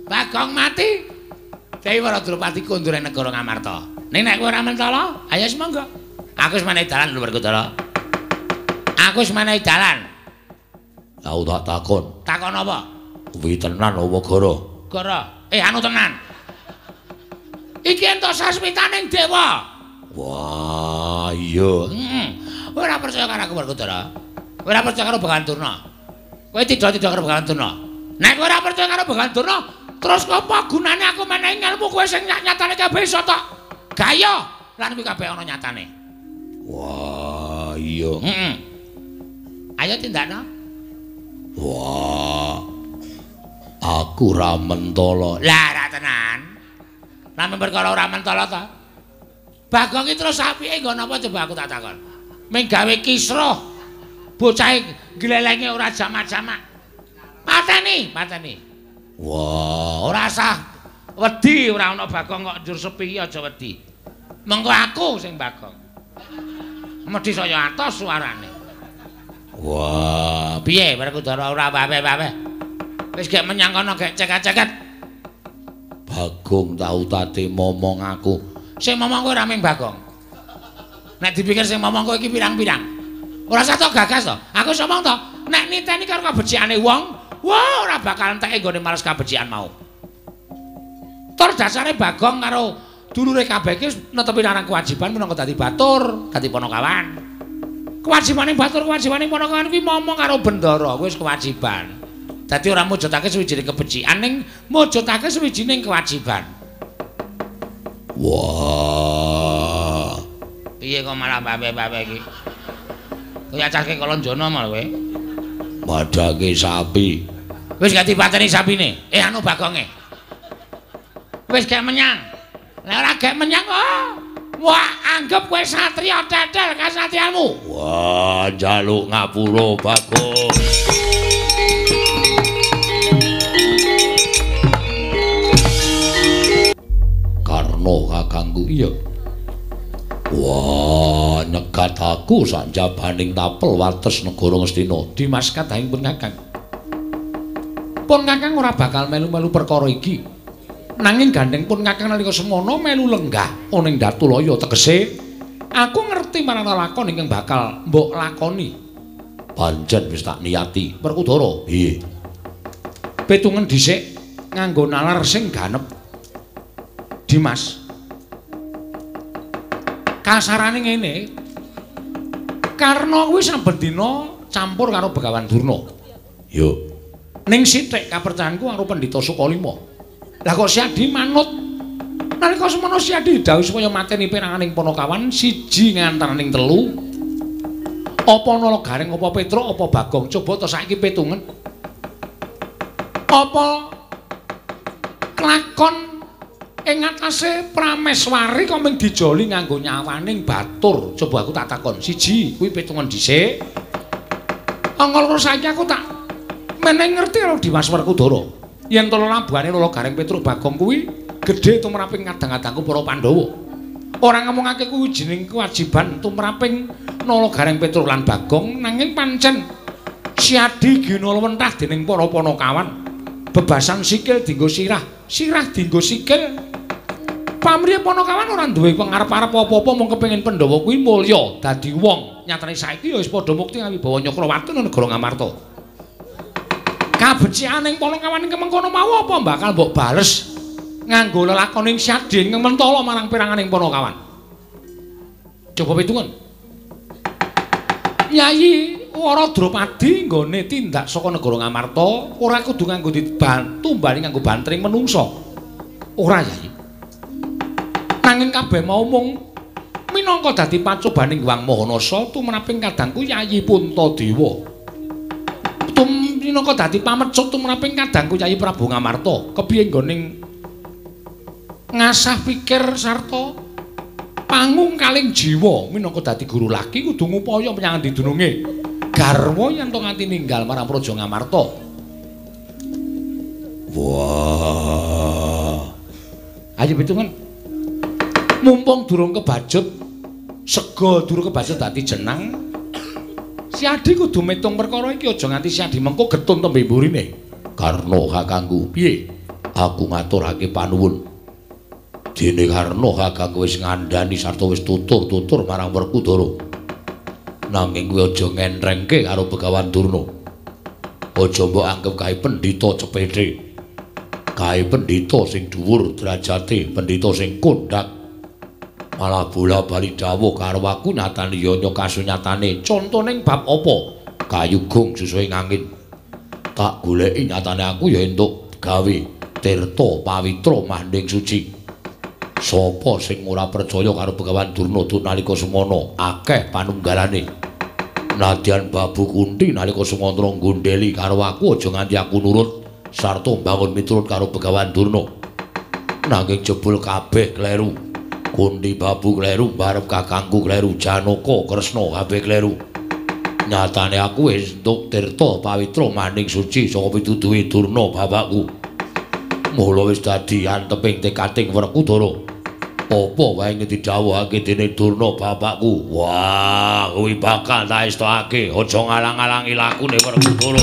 Bagong mati, Dewi Wara Drupadi kondur ing negara Ngamarta. Ning nek kowe ora mentala, ayo wis monggo. Aku wis menehi dalan lho Werkudara. Aku wis menehi dalan. Tau tak takon. Takon apa? Kuwi tenan apa gara? Gara. Anu tenan. Iki entuk sasmitaning dewa. Wah, iya. Heeh. Ora percaya karo aku Werkudara. Ora percaya karo Begawan Durna. Kowe tidak-tidak karo Begawan Durna. Nek kowe ora percaya karo Begawan Durna, terus apa gunane aku menehi ngelmu kowe sing nyatane kabeh iso tok gaya lan kuwi kabeh ana nyatane. Wah, iya. Heeh. Ayo tindakno. Wah. Aku ora mentala. Lah ora tenan. Lah perkara ora mentala ta? Bagong iki terus apike nggo napa coba aku tak takon. Ming gawe kisruh. Bocahe glelenge ora jamak-jamak. Pateni, pateni. Wah, ora sah wedi ora ana Bagong kok njur sepi iki aja wedi. Mengko aku sing Bagong. Medhi saya atos suarane. Wah, piye Werkudara ora wae-wae. Wis gek menyang kono gek ceket-ceket. Bagong tau tate momong aku. Sing momong kowe ora ming Bagong. Nek dipikir sing momong kowe iki pirang-pirang. Ora usah tok gagas to. Aku iso omong to, nek niteni karo kabecikane wong, wah ora bakal enteke nggone males kabecikan mau. Tur dasare Bagong karo dulure kabeh iki netepi marang kewajiban minangka dadi batur, dadi panakawan. Kewajibane batur, kewajibane panakawan kuwi momong karo bendara, kuwi wis kewajiban. Dadi ora mujudake suwijining kebecikan ning mujudake suwijining kewajiban. Wah. Piye kok malah babe-babe iki? Kaya cahke Kalanjana malah kowe. Madhake sapi. Wis gak dipateni sapine. Anu Bagonge. Wis gak menyang. Lah ora gak menyang kok. Wah, anggap kowe satriya tetel kasatriyanmu. Wah, njaluk ngapura Bagong. Karna kakangku. Iya. Wah, nyegat aku sanjabaning tapel wates negara Ngastina. Dimas kadhahing pun Kakang. Pun Kakang ora bakal melu-melu perkara iki. Nanging gandeng pun Kakang nalika semono melu lenggah ana ing Datulaya tegese aku ngerti marang lakon ingkang bakal mbok lakoni. Pancen wis tak niati. Werkudara. Piye? Pitungen dhisik nganggo nalar sing ganep. Dimas. Kasarane ngene. Karna kuwi saben dina campur karo Begawan Durna. Yo. Ning sithik kapercayanku karo Pendhita Sukalima. Lah kok Siadi manut? Nalika semono Siadi didhawuhi supaya mateni peranganing Panakawan siji ngantaraning telu. Apa Nala Gareng, apa Petruk, apa Bagong? Coba to saiki pitungen. Apa klakon ing atase Prameswari kok mung dijoli nganggo nyawaning batur? Coba aku tak takon. Siji, kuwi pitungan dhisik. Angka loro saiki aku tak meneh ngerti karo Dimas Werkudara. Yen to lelabuhane Nala Gareng Petruk Bagong kuwi gedhe tumraping kadang-kadangku para Pandhawa. Ora ngomongake kuwi jeneng kewajiban tumraping Nala Gareng Petruk lan Bagong, nanging pancen Siadi gina lewentah dening para panakawan. Bebasan sikil dienggo sirah, sirah dienggo sikil. Pamriye panakawan ora duwe pengarep-arep apa-apa mung kepengin Pandhawa kuwi mulya dadi wong. Nyatane saiki ya wis padha mukti ngawibawa Nyakrawati nang negara Ngamarta. Kabecikaning panakawan ing mengkono mau apa bakal mbok bales nganggo lelakoning Siadi ing mentala marang peranganing panakawan? Coba pitungen. Yayi Wara Drupadi nggone tindak saka negara Ngamarta ora kudu nganggo ditumbali nganggo bantring menungsa. Ora, Yayi. Nanging kabeh mau mung minangka dadi pacobaning Hyang Mahanasa tumraping kadangku Yayi Puntadewa. Minangka dadi pamecut tumraping kadangku Yayi Prabu Ngamarta. Kepiye nggone ngasah pikir sarta pangungkaling jiwa minangka dadi guru laki kudu ngupaya menyang endi dununge garwa yen to nganti ninggal marang Praja Ngamarta. Wah. Ayo pitungan. Mumpung durung kebacut sega durung kebacut dadi jenang, Siadi kudu metung perkara iki aja nganti Siadi mengko getun tembe mburine. Karna kakangku, piye? Aku ngaturake panuwun. Dene Karna kakangku wis ngandhani sarta wis tutur-tutur marang Werkudara. Nanging kowe aja ngenrengke karo Begawan Durna. Aja mbok anggep kae pendhita cepete. Kae pendhita sing dhuwur derajate, pendhita sing kondhak. Malah bola-bali dawuh karo aku nyatane ya kasunyatane. Contone bab apa? Kayu gong susuhe ngangin. Tak goleki nyatane aku ya entuk gawe tirta pawitra manding suci. Sapa sing ora percaya karo Begawan Durna duk nalika semono akeh panunggalane. Nadyan Babu Kunti nalika Sumantra nggondheli karo aku aja nganti aku nurut. Sarta mbangun miturut karo Begawan Durna. Nanging jebul kabeh kleru. Kunti Babu kleru, barep kakangku kleru, Janaka, Kresna kabeh kleru. Nyatane aku wis entuk tirta pawitra maning suci saka pituduhe Durna bapakku. Mula wis dadi anteping tekating Werkudara. Apa wae didhawuhake dening Durna bapakku? Wah, kuwi bakal tak estokake. Aja ngalang-alangi lakune Werkudara.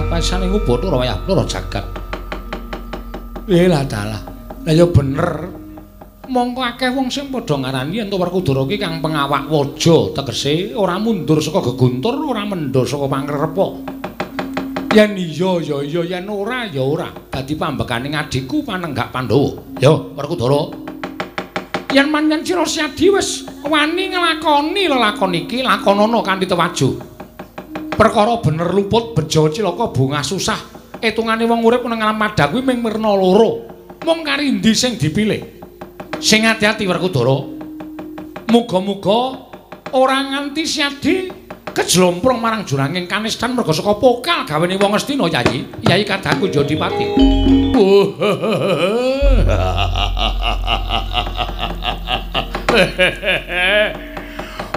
Paisane iku Bathara wayah Bathara jagat. Lah dalah. Lah ya bener. Mongko akeh wong sing padha ngarani yen Werkudara iki kang pengawak waja, tegese ora mundur saka geguntur, ora mendha saka pangrepa. Yen iya ya iya, yen ora ya ora. Dadi pambekane adhiku panenggak Pandhawa. Yo Werkudara. Yen pancen sira Syadi wis wani nglakoni lelakon iki, lakonana kanthi tewajuh. Perkara bener luput bejo cilaka bungah susah etungane wong urip nang alam padha kuwi mung werna loro mung kari endi sing dipilih sing ati-ati Werkudara muga-muga ora nganti Syadi kejlomprong marang juranging kanistan merga saka pokal gawene wong Astina Yayi Yayi kadangku Jodipati.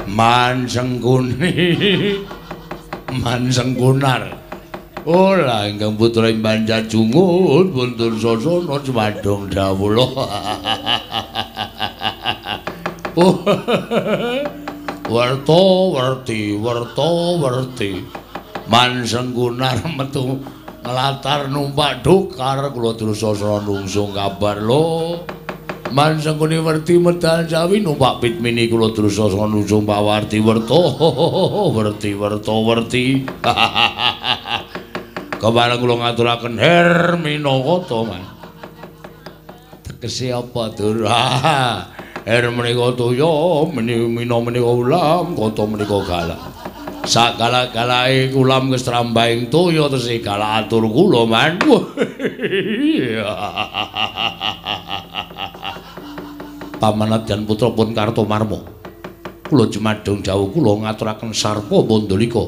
Man Sengkuni Man Sengkunar. Ora ingkang putra ing Banjar Jungut pun sasana jumadung dawuh. Werta werti werta werti. Man Sengkunar metu nglatar numpak dokar kula drusasana nungsung kabar lho. Man Sengkuni werti medal jawi numpak pit mini kula drusasana nungsung pawarti werta werti werta werti. Kepareng kula ngaturaken her minangka man. Tegese apa dur? Her menika toya, mina menika ulam, kata menika galak. Sagalak-galake ulam kestrambahing toya tesih galak atur kula man. Pamanadyan putra pun Kartomarma. Kula jumadung dawuh kula ngaturaken sarpa mandalika.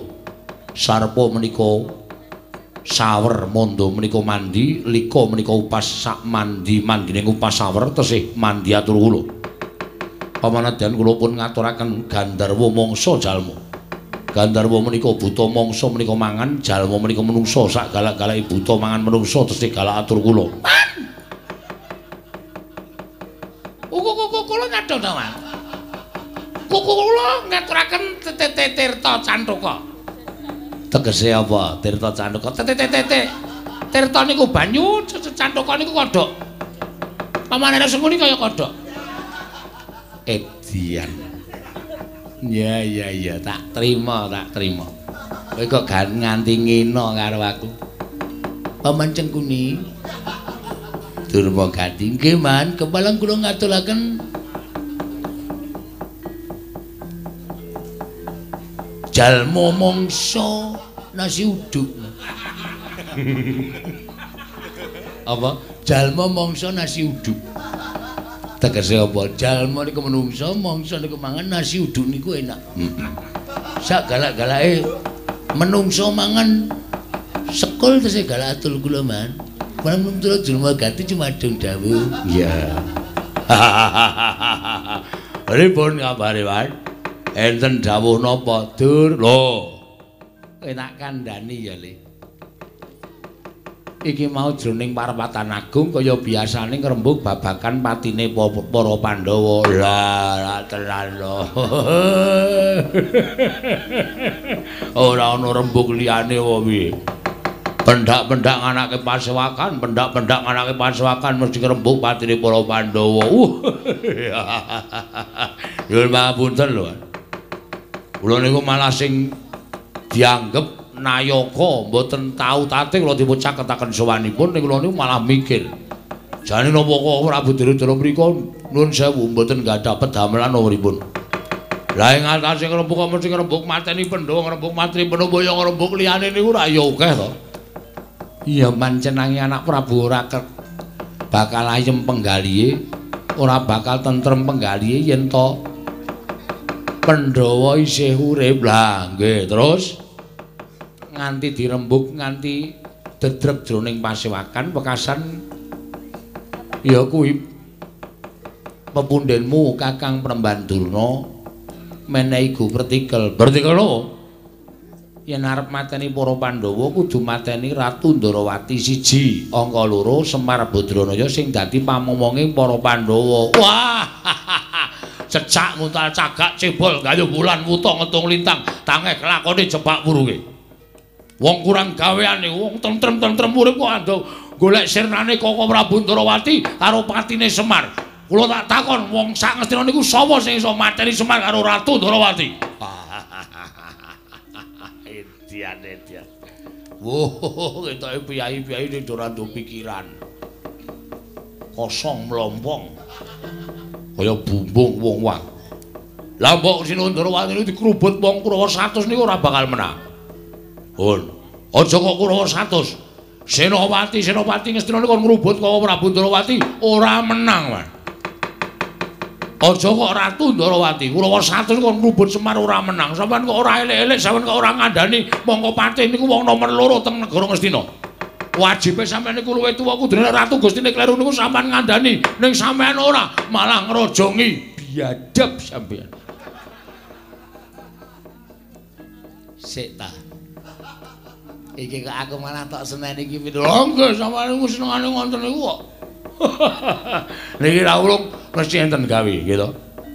Sarpa menika sawer, manda menika mandi, lika menika upas sak mandi mandine upas sawer tesih mandi atur kula. Pamanadyan kula pun ngaturaken gandharwa mangsa jalma. Gandharwa menika buta mangsa menika mangan, jalma menika menungsa sak galak-galake buta mangan menungsa tesih galak atur kula. Kuku kula nyadha ta, Mas? Kuku kula ngaturaken tirta canthuka. Tegese apa? Tirta canthuka. Tirta niku banyu, canthuka niku kodhok. Pamane Sengkuni kaya kodhok. Edian. Ya ya ya, tak terima, tak terima. Kowe kok nganti ngene karo aku. Paman Cengkuni. Durma Gati nggih, Man, kepalang kula ngaturaken jalma mangsa nasi uduk. Apa? Jalma mangsa nasi uduk. Tegese apa? Jalma niku menungsa, mangsa niku mangan nasi uduk niku enak. Sak galak-galake menungsa mangan sekul tesih galak atul kula, Man. Paman putra Durma Gati jumadung dawuh. Iya. Pripun kabare, Man? Enten dawuh napa, Dur? Lho. Kowe tak kandhani ya, Le. Iki mau jroning parapatan agung kaya biasane ngrembug babagan patine para Pandhawa. Lah, tenan lho. Ora ana rembug liyane apa piye? Pendak-pendak nganake pasewakan, pendak-pendak nganake pasewakan mesti ngrembug patine para Pandhawa. Nyuwun pangapunten lho. Kula niku malah sing dianggep nayaka mboten tau tate kula dipun caketaken sowanipun ning kula niku malah mikir. Jane napa kok Prabu Duryudana mriku nuwun sewu mboten gadah pedamelan pripun. Lah ing atase ngrembug kok mesti ngrembug mateni Pandhawa, ngrembug mateni Pandhawa ya ngrembug liyane niku ra ya akeh to. Iya pancen nanging anak Prabu ora bakal ayem penggalihe, ora bakal tentrem penggalihe yen to Pandhawa isih urip. Lah nggih, terus nganti dirembug nganti dedreg jroning pasewakan wekasan ya kuwi pepundhenmu Kakang Premban Durna menehi go pertikel. Pertikel lho. Yen arep mateni para Pandhawa kudu mateni Ratu Ndorowati siji, angka loro Semar Badranaya sing dadi pamomonge para Pandhawa. Wah. Cecak nguntal cagak cebol gayuh bulan wuta ngetung lintang tangeh kelakone jebak wurunge. Wong kurang gaweane, wong tentrem-tentrem urip kok ando golek sirnane Koko Prabu Ndorowati karo patine Semar. Kula tak takon wong sak Ngastina niku sapa sing iso mateni Semar karo Ratu Ndorowati? Edian edian. Wuh, ketoke piyai-piyai ning ora nduk pikiran. Kosong mlompong. Kaya bumbung wong wae. Lah mbok Sina Ndorowati niku dikrubut wong Kurawa 100 niku ora bakal menang. Hon, aja kok Kurawa 100. Senopati senopati Ngastina niku kon ngrubut Koko Prabu Ndorowati ora menang, Mas. Aja kok Ratu Ndorowati, Kurawa 100 kon ngrubut Semar ora menang. Sampeyan kok ora elek-elek, sampeyan kok ora ngandani mongko patih niku wong nomor loro teng negara Ngastina. Wajibe sampeyan niku luwih tuwa kudune Ratu Gustine kleru niku sampeyan ngandani, ning sampeyan ora, malah ngrojongi. Biadab sampeyan. Sik ta. Iki kok aku malah tok seneni iki pito. Lha nggih sampeyan niku senengane ngoten niku kok. Niki ra urung mesti enten gawe nggih to.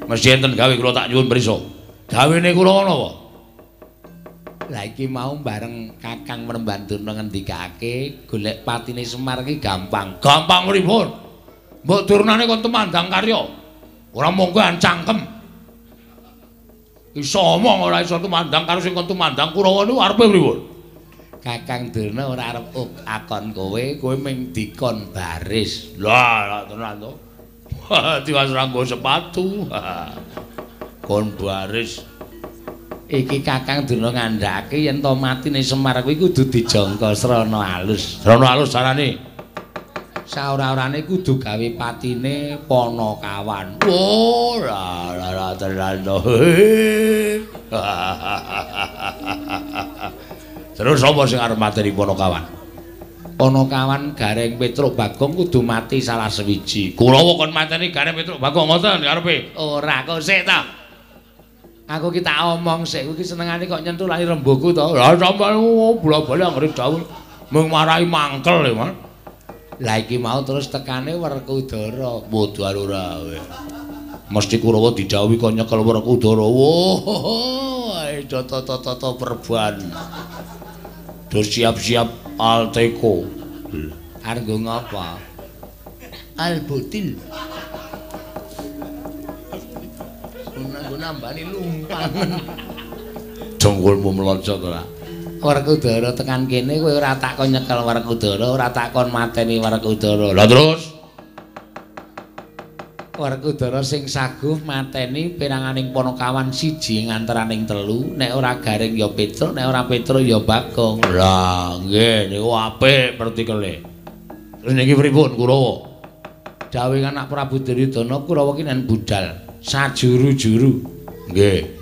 Mesti enten gawe kula tak nyuwun prisa. Gawene kula napa? Lah iki mau bareng Kakang Premban Durna ngendikake golek patine Semar iki gampang. Gampang pripun? Mbok Durnane kon tumandang karya. Ora monggo cangkem. Iso omong ora iso tumandang karo sing kon tumandang Kurawa niku arepe pripun? Kakang Durna ora arep akon kowe, kowe mung dikon baris. Lah, lah tenan to. Tiwas ra nggo sepatu. Kon baris. Iki Kakang Durna ngandhake yen to matine Semar kuwi kudu dijangka srana alus. Srana alus carane? Saora-orane kudu gawe patine Panakawan. Oh, lah lah tenan to. Terus sapa sing arep mateni Panakawan? Panakawan Gareng Petruk Bagong kudu mati salah sewiji. Kurawa kon mateni Gareng Petruk Bagong ngoten karepe? Ora kok sik ta. Aku ki tak omong sik, iki senengane kok nyentuh lali rembuku to. Lah sampeyan bola-bali anggere dawuh mung marai mangkel e, Mas. Lah iki mau terus tekane Werkudara. Bodho ora kowe. Mesti Kurawa didhawuhi kon nyekel Werkudara. Wah, ae tata-tata perban. Do siap-siap Alteko. Arep nggo ngapa? Albutil. Nggo nambani lumpang. Dongkulmu mlocot ora? Werkudara tekan kene kowe ora tak kon nyekel Werkudara, ora tak kon mateni Werkudara. Lah terus Werkudara sing saguh mateni peranganing Panakawan siji ing antaraning telu, nek ora Gareng ya Petruk, nek ora Petruk ya Bagong. Lah nggih niku apik pertikele. Terus niki pripun Kurawa? Dawuh anak Prabu Duryudana Kurawa ki nen budal sajuru-juru. Nggih.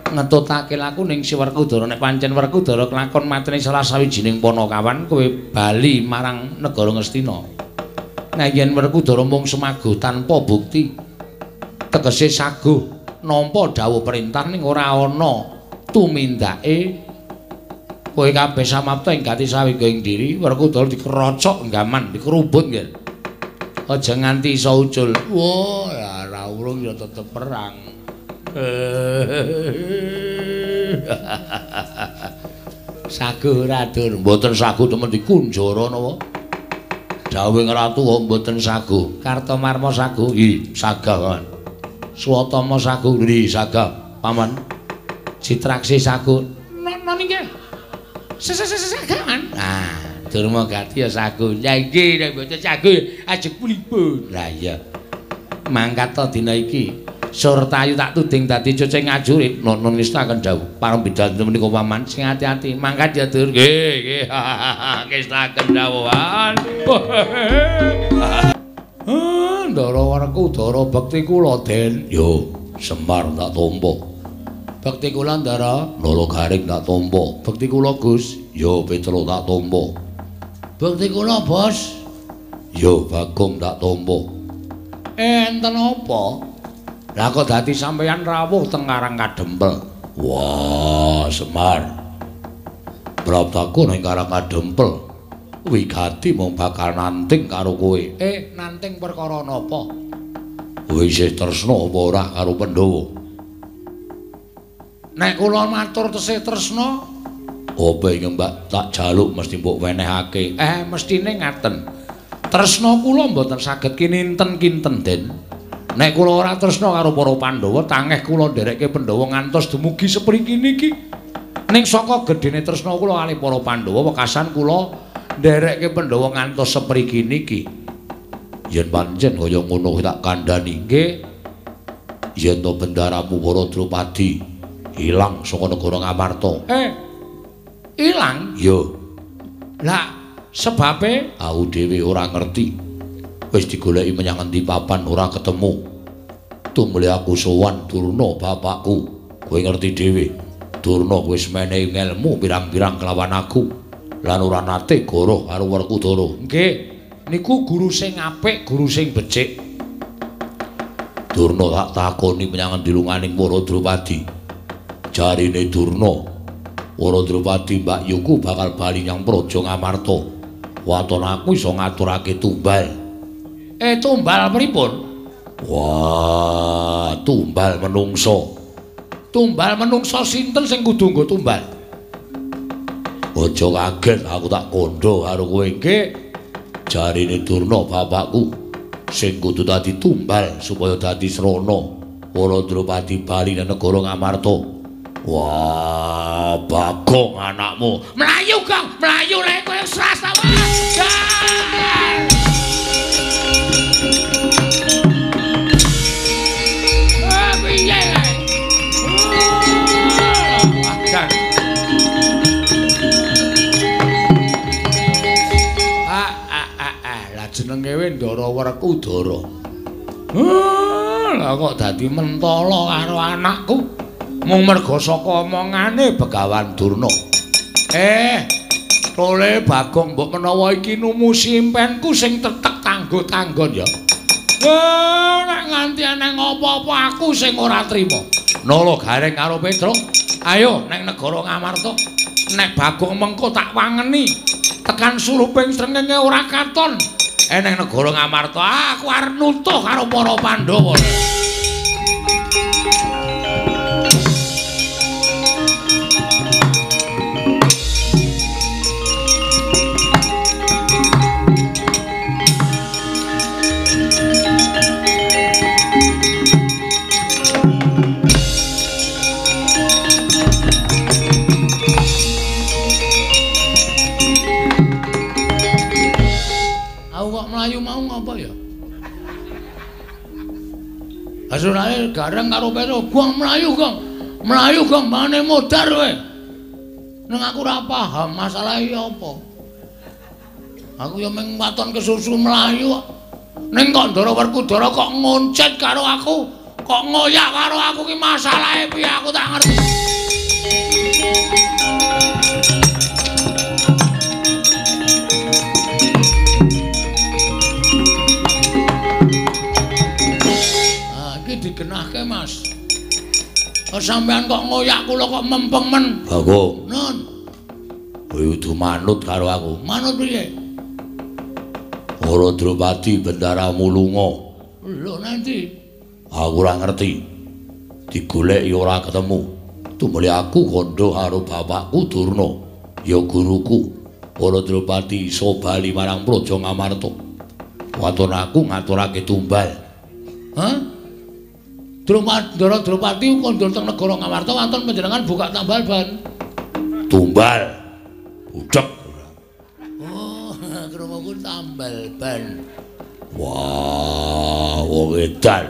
Ngetutake laku ning si Werkudara, nek pancen Werkudara kelakon mateni salah sawijining Panakawan kowe bali marang negara Ngastina. Nek yen Werkudara mung semaguh tanpa bukti, tegese saguh nampa dawuh perintah ning ora ana tumindake, kowe kabeh samapta ing gati sawiga ing diri. Werkudara dikerocok nggaman, dikerubut nggih. Aja nganti iso ucul. Wah, ora urung ya tetep perang. Saguh ora dur, mboten saguh temen dikunjara napa? Dawuh ratu kok mboten saguh. Kartomarma saguh, nggih, sagah paman. Swatama saguh, nggih, sagah paman. Citraksi saguh. Napa nggih? Sagah man. Nah, Durma Gati ya saguh. Ya nggih, nek mboten saguh ajeng pulipun. Lah iya. Mangkat ta dina iki. Surtayu tak tuding dadi cucing ngajurit. Nun ngestaken dawuh. Pareng bidal menika paman sing ati-ati. Mangkat ya, Dur. Nggih, nggih. Ngestaken dawuhan. Ndara Werkudara bekti kula, Den. Yo, Semar tak tampa. Bekti kula, Ndara. Nala Garing tak tampa. Bekti kula, Gus. Yo, Petro tak tampa. Bekti kula, Bos. Yo, Bagong tak tampa. Enten apa? Lah kok dadi sampeyan rawuh teng Karang Kadempel? Wah, Semar. Praptaku ning Karang Kadempel wigati mung bakal nanting karo kowe. Nanting perkara napa? Kowe isih tresna apa ora karo Pandhawa? Nek kula matur tesih tresna, apa ingkang mbak tak jaluk mesti mbok wenehake? Mestine ngaten. Tresna kula mboten saged kininten-kinten, Den. Nek kula ora tresna karo para Pandhawa, tangeh kula nderekke Pandhawa ngantos dumugi sepriki niki. Ning saka gedhene tresna kula kalih para Pandhawa, wekasan kula nderekke Pandhawa ngantos sepriki niki. Yen pancen kaya ngono tak kandhani. Nggih. Yen to bendaramu para Drupadi ilang saka negara Ngamarta. Ilang? Iya. Lah sebabe aku dhewe ora ngerti. Wis digoleki menyang endi papan ora ketemu. Tumuli aku sowan Durna bapakku. Kowe ngerti dhewe. Durna wis menehi ngelmu pirang-pirang kelawan aku. Lan ora nate goroh karo Werkudara. Nggih, niku guru sing apik, guru sing becik. Durna tak takoni menyang endi lunganing para Drupadi. Jarine Durna, para Drupadi Mbak Yuku bakal bali nyang Praja Ngamarta. Waton aku iso ngaturake tumbal. Tumbal pripun? Wah, tumbal menungso. Tumbal menungso sinten sing kudu nggo tumbal? Aja kaget aku tak kandha karo kowe. Nggih. Jarine Durna bapakku sing kudu dadi tumbal supaya dadi srana para Drupadi bali nang negara Ngamarta. Wah, Bagong anakmu. Mlayu, Gong, mlayu lek kowe sras ta. Jenenge we Ndara Werkudara. Lah kok dadi mentala karo anakku mung merga saka omongane Begawan Durna. Tole Bagong mbok menawa iki numusi impenku sing tetek tanggo-tanggon ya. Nek nganti eneng apa-apa aku sing ora trima. Nala Gareng karo Petruk, ayo neng negara Ngamarta. Nek Bagong mengko tak wangeni tekan suruping srengenge ora katon. Eneng negara Ngamarta aku arep nutuh karo para Pandhawa. Mlayu mau ngapa ya? Asurane Gareng karo Petro, "Gong mlayu, Gong. Mlayu, Gong, mane modar kowe." Neng aku ora paham masalah iki apa. Aku ya mung waton kesusu mlayu kok. Ning kok Ndara Werkudara kok ngoncet karo aku, kok ngoyak karo aku ki masalahe piye aku tak ngerti. Digenahke, Mas. Sampeyan kok ngoyak kula kok mempeng men. Bagong. Nun. Kowe kudu manut karo aku. Manut piye? Para Drupadi bendaramu lunga. Lho nanti? Aku ora ngerti. Digoleki ora ketemu. Tumuli aku kandha karo bapakku Durna, ya guruku. Para Drupadi iso bali marang Praja Ngamarta. Waton aku ngaturake tumbal. Hah? Ndara Drupadi kondur teng negara Ngamarta wonten panjenengan buka tambal ban. Tumbal. Budhek. Oh, krunguku tambal ban. Wah, wong edan.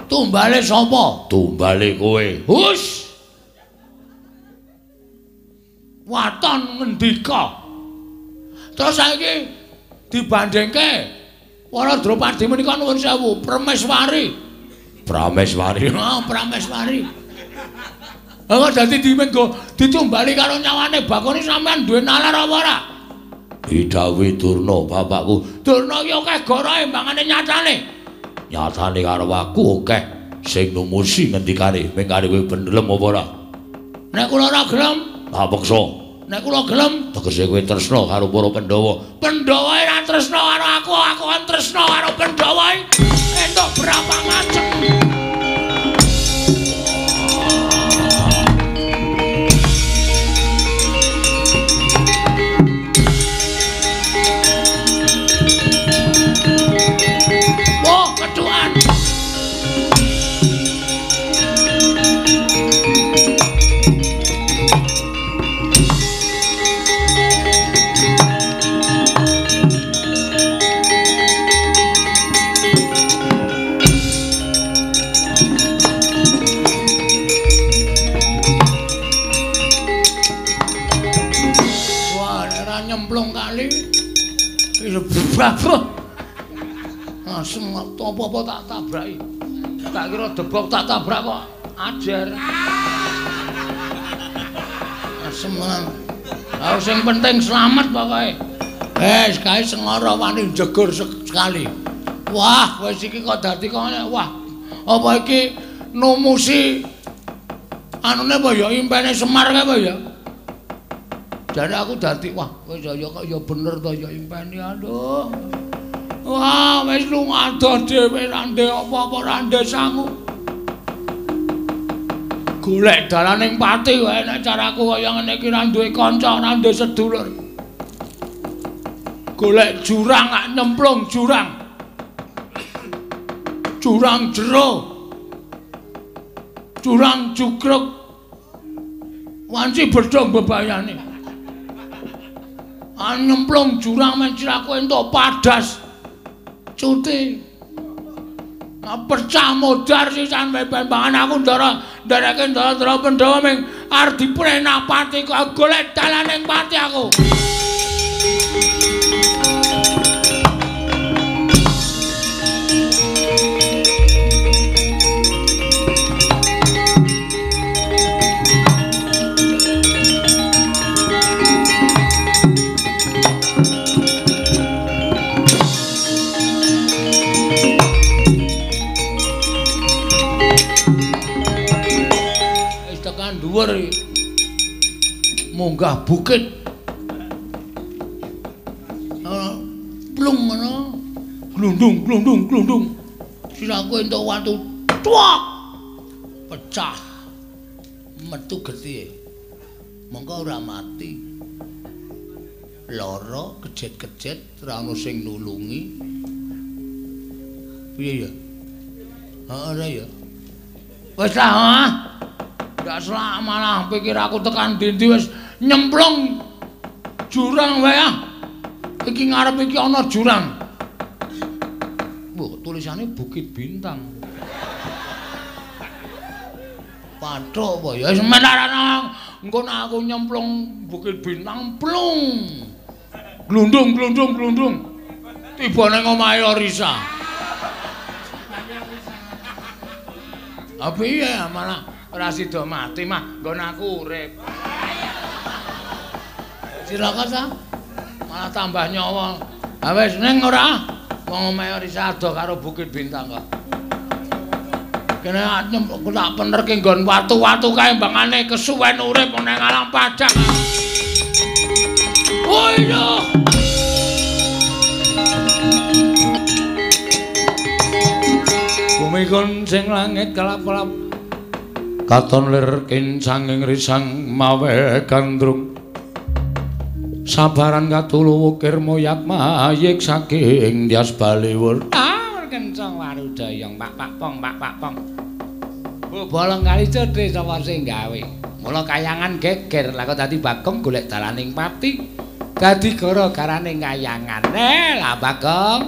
Tumbale sapa? Tumbale kowe. Hus. Waton ngendika. Terus saiki dibandingke Wara Drupadi menika nuwun sewu, Prameswari. Prameswari. Oh, Prameswari. Kok dadi dimenggo ditumbali karo nyawane Bagong sampean duwe nalar apa ora? Didhawuhi Durna bapakku. Durna iki akeh gorohe mbangane nyatane. Nyatane karo aku akeh sing numusi ngendikane ming kare kowe bendelem apa ora? Nek kula ora gelem, tak peksa. Nek kula gelem, tegese kowe tresna karo para Pandhawa. Pandhawa ora tresna karo aku, aku kan tresna karo Pandhawa. Entuk berapa macem. Wah, keduan. Wah, ora nyemplung kali. Wis langsung apa-apa tak tabraki. Tak kira debok tak tabrak kok ajar. Asem tenan. Lah sing penting slamet pokoke. Wis kae sengara wani jegur sekali. Wah, wis iki kok dadi kok wah. Apa iki numusi anune apa ya impene Semar kae apa ya? Jare aku dadi wah wis ya kok ya bener to ya impene aduh. Wah, wis lunga adoh dhewe ra ndek apa-apa ra ndek sangu. Golek dalaning pati wae nek caraku kaya ngene iki ra duwe kanca, ra duwe sedulur. Golek jurang ak nyemplung jurang. Jurang jero. Jurang jugruk. Wanci bedhong bebayane. Nyemplung jurang men siraku entuk padas. Cuti. Pecah modar sisan bembangan aku ndara ndereke ndara-ndara Pandhawa ming arep dipenapati kok golek dalaning pati aku. Dhuwur munggah bukit plung ngono glundung glundung glundung siraku entuk watu tuak pecah metu getihe mongko ora mati lara kejet-kejet ora ono sing nulungi piye ya heeh ora ya wis lah. Gak selak malah pikir aku tekan dindi wis nyemplung jurang wae ah. Iki ngarep iki ana jurang. Wah, tulisane Bukit Bintang. Pathuk apa ya wis menarana engko nek aku nyemplung Bukit Bintang plung. Glundung glundung glundung. Tiba nang omahe Orisa. Apa iya malah ora sida mati mah nggon aku urip. Cilaka ta? Malah tambah nyawa. Ha wis ning ora? Wong omahe Orisa adoh karo Bukit Bintang kok. Kene aku tak penerke nggon watu-watu kae mbangane kesuwen urip nang alam pajak. Oh iya. Bumi sing langit kelap-kelap katon lir kincanging risang mawe gandrung sabaran katulu wukir moyak mayik saking Dyas Baliwur. Ah, kencang warudayang pak pak pong pak pak pong. Bolong kali cedhe sapa sing gawe. Mula kayangan geger lah kok dadi Bagong golek dalaning pati. Dadi gara-garane kayangan. Lah Bagong.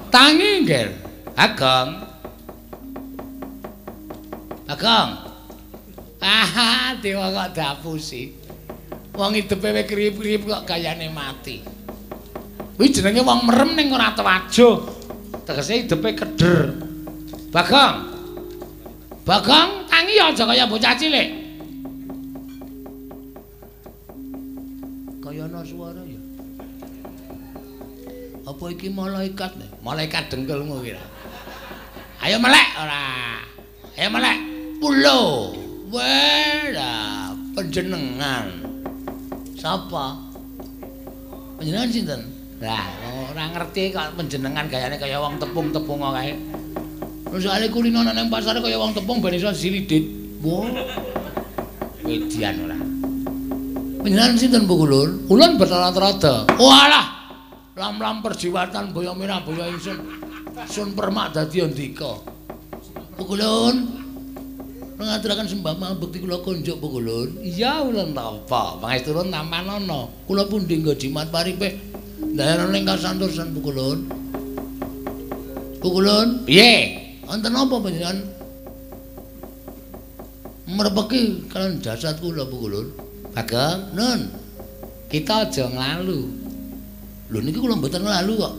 Tangi nggih. Bagong. Bagong. Ah, dewa kok dapusi. Wong idepe wis kriyip-kriyip kok gayane mati. Kuwi jenenge wong merem ning ora tewajuh. Tegese idepe keder. Bagong. Bagong, tangi aja kaya bocah cilik. Kaya ana suara ya. Apa iki malaikat? Malaikat dengkulmu kira. Ayo melek ora. Ayo melek. Pulo. Wah, panjenengan. Sapa? Panjenengan sinten? Lah, ora ngerti kok panjenengan gayane kaya wong tepung-tepung kae. Soale kulino nang pasar kaya wong tepung ben iso silidit. Wah. Median ora. Panjenengan sinten Bu Kulun? Kulun Bathara Trada. Walah. Lam-lam perjiwatan boyo merah boyo ingsun. Sun permak dadi andika. Bu Kulun. Ngaturaken sembah mabekti kula kunjuk Bu Kulun. Iya ulun tampa. Pangestu ulun tampanana. Kula pundi nggo jimat paripih. Ndayana ing kasantosan Bu Kulun. Bu Kulun, piye? Wonten napa panjenengan merpeki kalian jasad kula Bu Kulun? Bagong, nun. Kita aja nglalu. Lho niki kula mboten nglalu kok.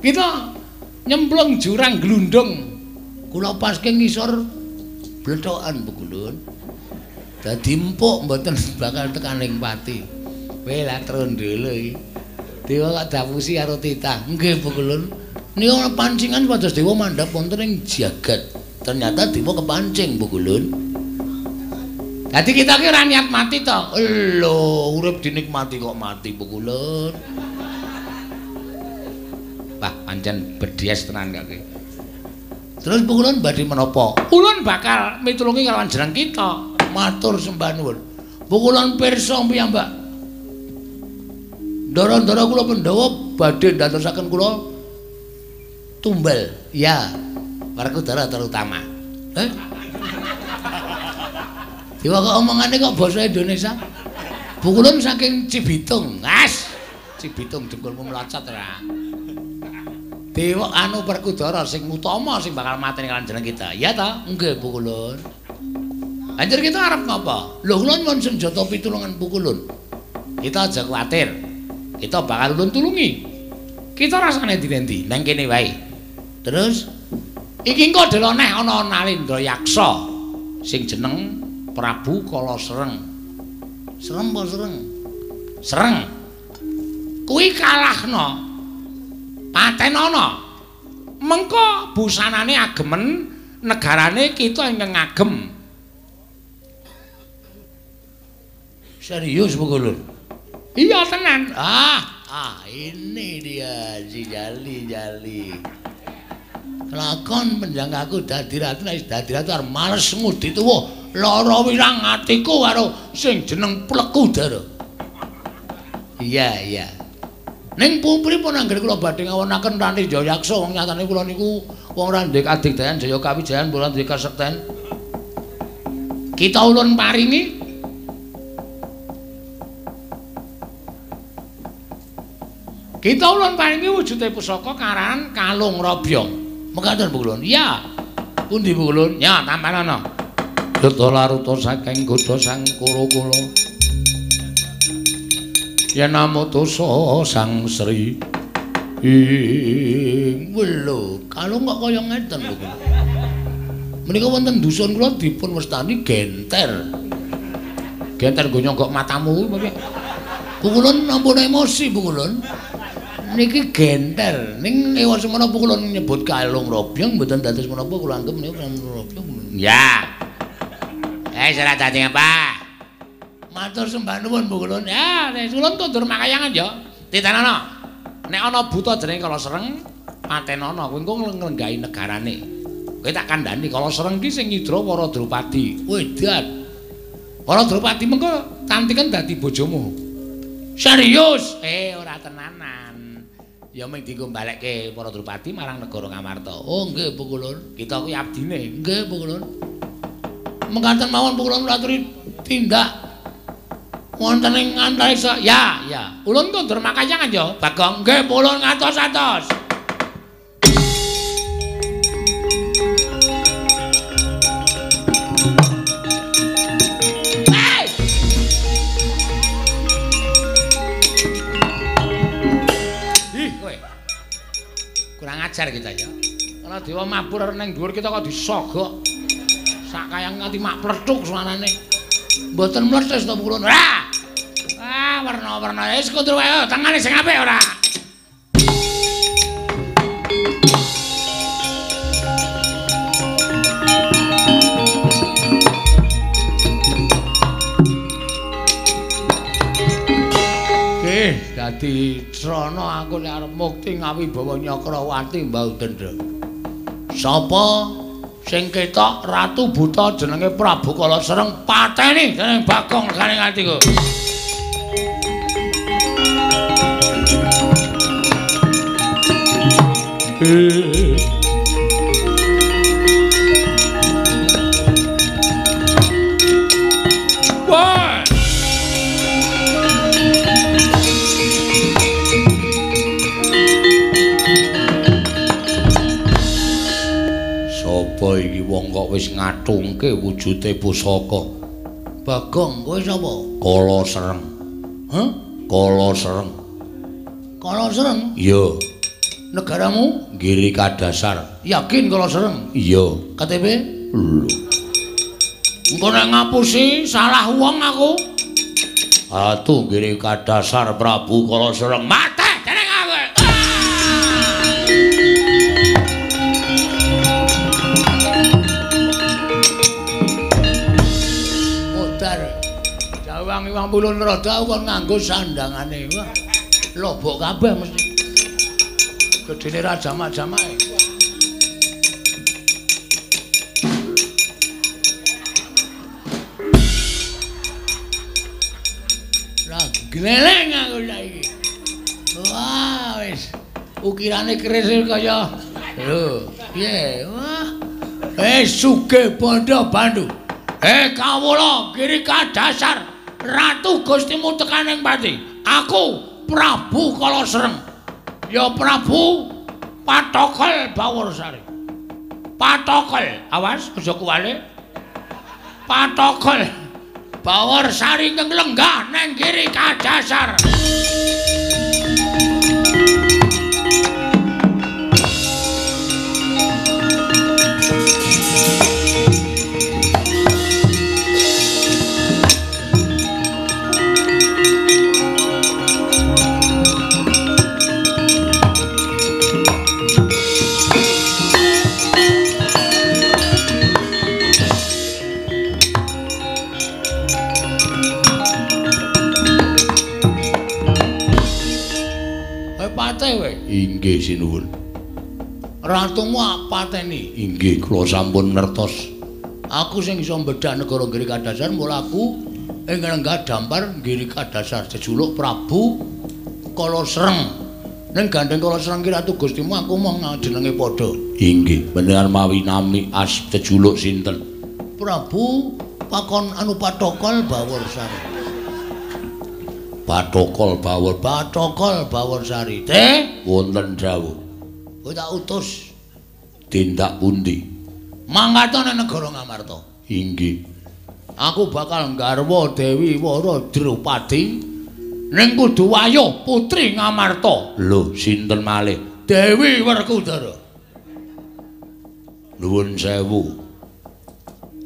Kita nyemplung jurang glundung. Kula paske ngisor blethokan Bu Kulun. Dadi empuk mboten bakal tekan ing pati. Kowe lah trondolo iki. Dewa kok dapusi karo titah. Nggih Bu Kulun. Niku ana pancingan pados dewa mandhap wonten ing jagat. Ternyata dewa kepancing Bu Kulun. Dadi kita ki ora niat mati to. Lho, urip dinikmati kok mati Bu Kulun. Wah, pancen bedies tenan kok iki. Terus Bu Kulun badhe menapa? Ulun bakal mitulungi kalawan jeneng kita. Matur sembah nuwun. Bu Kulun pirsa piyambak. Ndara-ndara kula Pandhawa badhe ndadosaken kula tumbal. Ya, Werkudara terutama. Eh? Dewa kok omongane kok basa Indonesia? Bu Kulun saking Cibitung. As. Cibitung dengkulmu mlocot ora. Dewa anu Werkudara sing utama sing bakal mateni kalian jeneng kita. Iya ta? Nggih Bu Kulun. Anjir kita arep ngapa? Lho kula nyuwun senjata pitulungan Bu Kulun. Kita aja kuwatir. Kita bakal ulun tulungi. Kita rasane endi-endi nang kene wae. Terus iki engko delok neh ana Nalendra Yaksa sing jeneng Prabu Kala Sereng. Serem apa sereng? Sereng. Kuwi kalahno. Patenana. Mengko busanane agemen negarane kita ingkang ngagem. Serius Bu Kulun? Iya tenan. Ah, ini dia si Jali-jali. Lakon penjangkaku dadi ratu nek dadi ratu arep males ngudi tuwa. Lara wirang atiku karo sing jeneng Plekudara. Iya, iya. Ning pripun anggere kula badhe ngawonaken Rani Jayaksa wong nyatane kula niku wong ora ndek kadigdayan jaya kawijayan ora ndek kasekten. Kita ulun paringi Kita ulun paringi wujude pusaka karan Kalung Rabyong. Mekaten Bu Kulun. Iya. Pundi Bu Kulun? Ya, tampanana. Yuta laruta saking godha sang Kura-kura. Yen amutusa sang Sri ing welo, kalung kok kaya ngeten Bu Kulun. Menika wonten dusun kula dipun wastani genter. Genter nggo nyonggok matamu kuwi piye? Bu Kulun ampun emosi Bu Kulun. Niki genter. Ning ewa semana Bu Kulun nyebut kalung robyong mboten dados menapa kula anggep niku kalung robyong. Ya. Eh ora dadi apa? Matur sembah nuwun Bu Kulun. Ya, nek ulun kondur makayangan ya. Titenana. Nek ana buta jenenge Kala Sereng, patenana kowe engko nglenggahi negarane. Kowe tak kandhani Kala Sereng ki sing nyidra para Drupadi. Wedan. Para Drupadi mengko tantiken dadi bojomu. Serius? Eh ora tenanan. Ya mung dienggo balekke para Drupadi marang negara Ngamarta. Oh nggih Bu Kulun, kita kuwi abdine. Nggih Bu Kulun. Mekaten mawon Bu Kulun aturi tindak wonten ing antariksa. Ya, ya. Ulun kondur makayangan ya, Bagong. Nggih, ulun ngatos-atos. ajar kita ya. Karena dewa mabur ning dhuwur kita kok disogok. Sak kayang nganti mak plecuk suarane. Mboten mletes to purun. Ora. Ah, werna-werna wis kudu wae tangane sing apik ora. Nggih, dadi srana aku nek arep mukti ngawibawa Nyakrawati Mbah Dendra. Sapa sing ketok Ratu Buta jenenge Prabu Kala Sreng pateni dening Bagong legane atiku. Wah! Sapa iki wong kok wis ngatungke wujude pusaka? Bagong, kowe sapa? Kala Sreng. Hah? Kala Sreng. Kala Sreng? Iya. Negaramu? Giri Kadasar. Yakin Kala Sreng? Iya. KTP? Lho. Engko nek ngapusi salah wong aku. Atuh Giri Kadasar Prabu Kala Sreng. Mate jeneng aku. Modar. Jawang iwang pulun rada aku kon nganggo sandangane. Wah. Lobok kabeh mesti. Gedene ra jamak-jamake. Lah gleleng aku saiki. Wah, wis ukirane keris kaya lho, piye? Wah. Wis sugih bondo bandu. Kawula Giri Kadasar Ratu Gustimu tekaning pati. Aku Prabu Kala Sreng. Ya Prabu Patokol Baworsari. Patokol, awas aja kuwale. Patokol Baworsari ingkang lenggah nang Giri Kadasar. Inggih sinuwun. Ratumu pateni. Inggih kula sampun ngertos. Aku sing iso mbedhak negara Giri Kadasar mula aku ing lenggah dampar Giri Kadasar jejuluk Prabu Kala Sreng. Ning gandeng Kala Sreng ki Ratu Gustimu aku mung jenenge padha. Inggih, bener mawi nami as jejuluk sinten? Prabu Pakon anu Patokol Baworsari. Patokol Bawor, Patokol Baworsari. Teh wonten dawuh. Kowe tak utus tindak pundi? Mangkata nang negara Ngamarta. Inggih. Aku bakal nggarwa Dewi Wara Drupadi ning kudu wayuh putri Ngamarta. Lho, sinten malih? Dewi Werkudara. Nuwun sewu.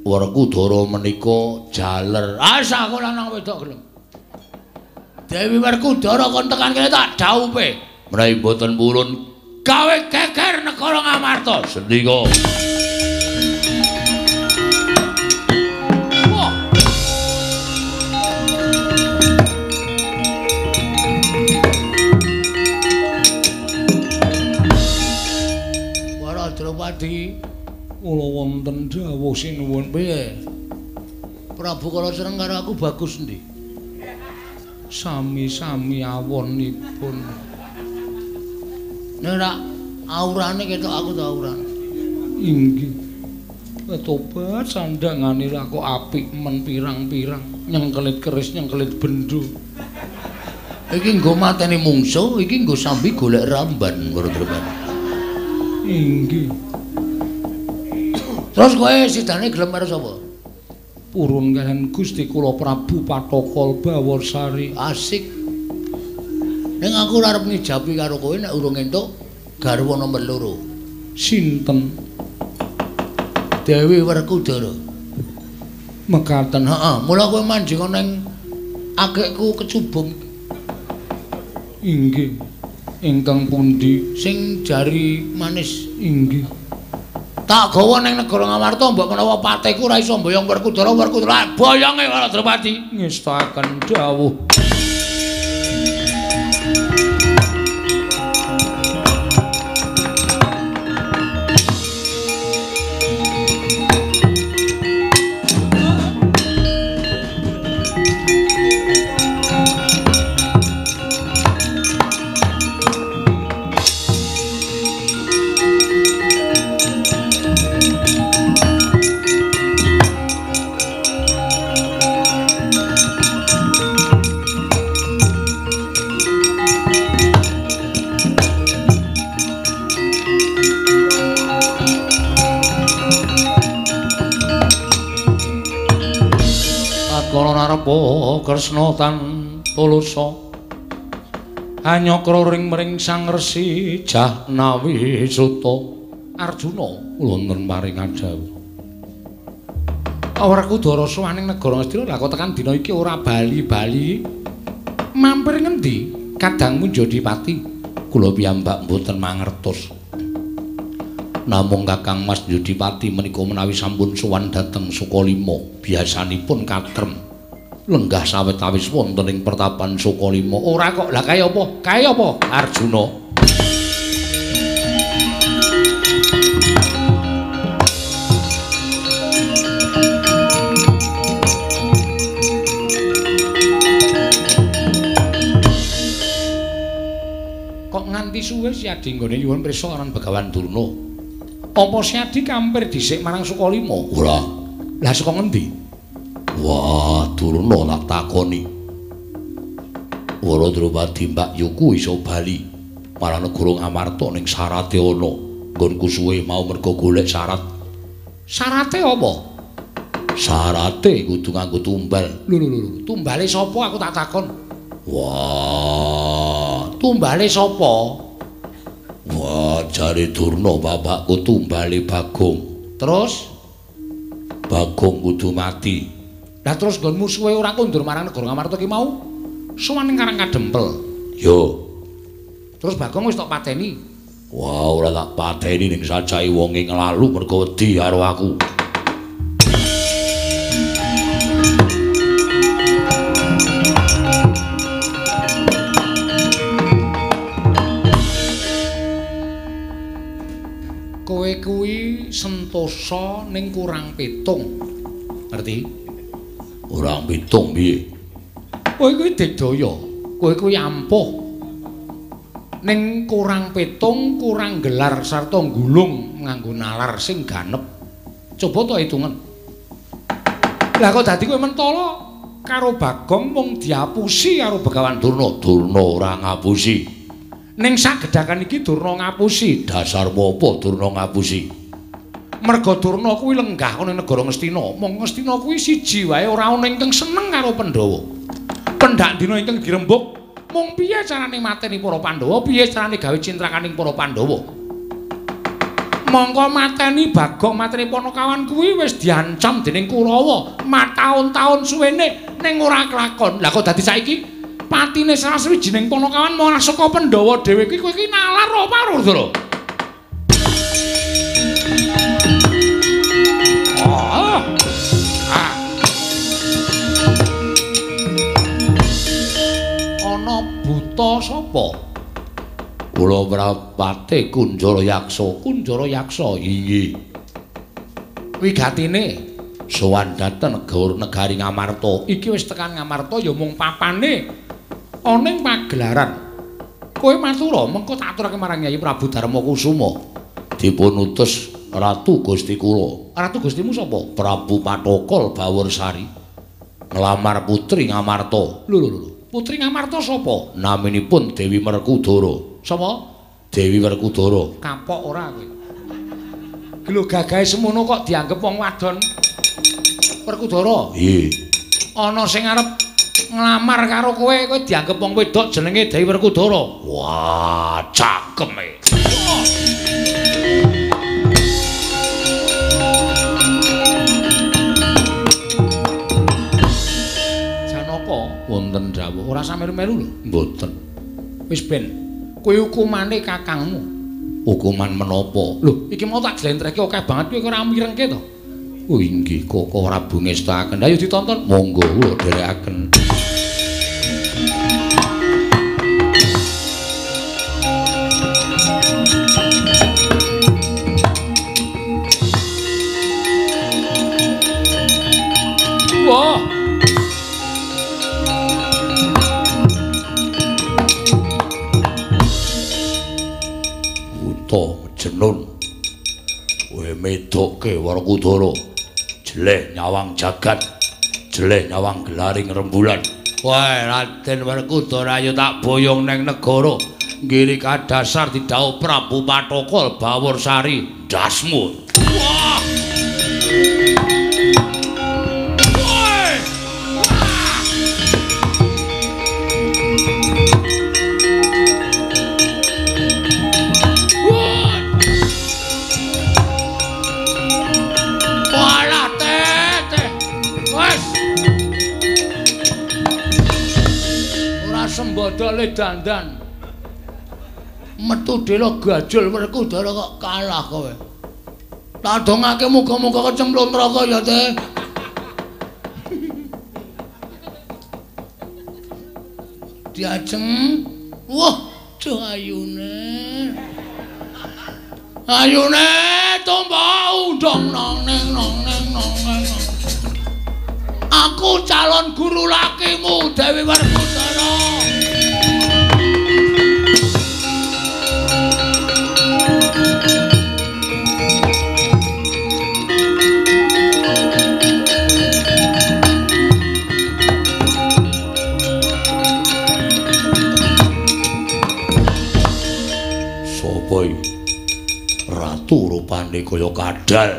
Werkudara menika jaler. Asa aku lanang wedok gelem. Dewi Werkudara kon tekan kene tak dhaupe. Menawi mboten purun gawe geger negara Ngamarta. Sendika. Wah. Para Drupadi kula wonten dawuh sinuwun. Piye? Prabu Kala Sreng karo aku bagus endi? Sami-sami awonipun. Nek ora aurane ketok aku ta aurane. Inggih. Tobat sandangane ra kok apik men pirang-pirang, nyengkelit keris, nyengkelit bendo. Iki nggo mateni mungsuh, iki nggo sambi golek ramban, Drupadi. Inggih. Terus kowe sidane gelem karo sapa? Purun kalian Gusti kula Prabu Patokol Baworsari. Asik. Ning aku ora arep ngijabi karo kowe nek urung entuk Garwa nomor 2. Sinten? Dewi Werkudara. Mekaten. Heeh, mula kowe manjing ning akikku kecubung. Inggih. Ingkang pundi? Sing jari manis. Inggih. Tak gawa ning negara Ngamarta mbok menawa patiku ora iso mboyong Werkudara, Werkudara boyonge Kala Drupadi. Ngestakaken dawuh. Kresna tan tulusa anyakra ring mring Sang Resi Jahnawi Suta. Arjuna wonten paring dawuh. Werkudara sowan ing negara Ngastina lha kok tekan dina iki ora bali-bali. Mampir ngendi? Kadangmu Jodipati. Kula piyambak mboten mangertos. Namung Kakang Mas Jodipati menika menawi sampun sowan dhateng Sukalima, biasanipun katrem lenggah sawetawis wonten ing pertapan Sukalima. Ora kok, lah kaya apa? Kaya apa? Arjuna. Kok nganti suwe Siadi nggone nyuwun prisa aran Begawan Durna? Apa Siadi kampir dhisik marang Sukalima? Ora. Lah saka ngendi? Wah, Durna tak takoni. Wara Drupadi Mbak Yuku iso bali marang negara Ngamarta ning syarate ana. Nggonku suwe mau mergo golek syarat. Syarate apa? Syarate kudu nganggo tumbal. Lho lho lho, tumbale sapa aku tak takon? Wah, tumbale sapa? Wah, jare Durna bapakku tumbale Bagong. Terus Bagong kudu mati. Lah terus nggonmu suwe ora kondur marang negara Ngamarta ki mau sowan ning Karang Kadempel. Yo. Terus Bagong wis tok pateni. Wah, ora tak pateni ning sajae wonge nglalu mergo wedi karo aku. Kowe kuwi sentosa ning kurang pitung. Ngerti? Kurang pitung piye? Kowe kuwi digdaya, kowe kuwi ampuh. Ning kurang pitung, kurang gelar sarta nggulung nganggo nalar sing ganep. Coba to hitungen. Lah kok dadi kowe mentala karo Bagong mung diapusi karo Begawan Durna. Durna ora ngapusi. Ning sagedhakan iki Durna ngapusi. Dasar apa Durna ngapusi? Merga Durna kuwi lenggah ana negara Ngastina. Mong Ngastina kuwi siji wae ora ana ingkang seneng karo Pandhawa. Pendak dina ingkang dirembug, mung piye carane mateni para Pandhawa, piye carane gawe cintrakaning para Pandhawa. Mongko mateni Bagong, mateni Panakawan kuwi wis diancam dening Kurawa mataun-taun suwene ning ora kelakon. Lah kok dadi saiki patine salah sawijining Panakawan malah saka Pandhawa dhewe kuwi, kowe iki nalar apa, Rudra? Ana buta sapa? Kula prapate Kunjara Yaksa. Kunjara Yaksa inggih. Wigatine sowan dhateng negari Ngamarta. Iki wis tekan Ngamarta ya mung papane ana ing pagelaran. Kowe matura mengko tak aturake marang Nyai Prabu Darma Kusuma. Dipun utus Ratu Gusti kula. Ratu Gustimu sapa? Prabu Pathokol Bawursari. Nglamar putri Ngamarta. Lho lho lho. Putri Ngamarta sapa? Naminipun Dewi Werkudara. Sapa? Dewi Werkudara. Kapok ora kowe. Lho gagahe semono kok dianggep wong wadon. Werkudara. Nggih. Ana sing arep nglamar karo kowe, kowe dianggep wong wedok jenenge Dewi Werkudara. Wah, cakeme. Wonten dawuh. Ora samelu-melu lho. Mboten. Wis ben. Kuwi hukumane kakangmu. Hukuman menapa? Lho, iki mau tak jlentrehke akeh banget kowe ora mirengke to? Oh inggih, Koko Prabu ngestakaken. Ayo ditonton. Monggo kula dherekaken. Wah. Buta jenun. Kowe medokke Werkudara. Jeleh nyawang jagat, jeleh nyawang gelaring rembulan. Wah, Raden Werkudara ayo tak boyong neng negara. Nggiri kadasar didhawuh Prabu Pathokol Baworsari ndasmu. Wah. Sembodole dandan. Metu dela gajul Werkudara kok kalah kowe. Tak dongake muga-muga kecemplung neraka ya, Teh. Diajeng. Wah, duh ayune. Ayune tumpah undang nang neng nang neng nang neng. Aku calon guru lakimu Dewi Werkudara. Sopo iki? Ratu rupane kaya kadal.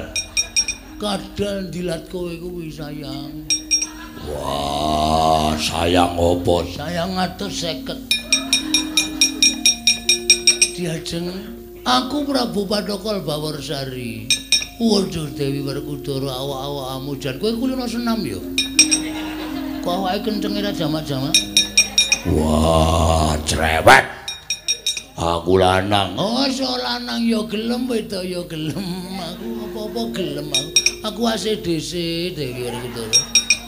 Kadal ndilat kowe kuwi sayang. Wah, sayang apa? Sayang 150. Diajeng, aku Prabu Pathokol Baworsari. Waduh Dewi Werkudara awak-awakmu jan kowe kulino senam ya. Kok awake kencenge ra jamak-jamak? Wah, cerewet. Aku lanang. Oh, so lanang ya gelem, wedok ya gelem. Aku apa-apa gelem aku. Aku ACDC Dewi Werkudara.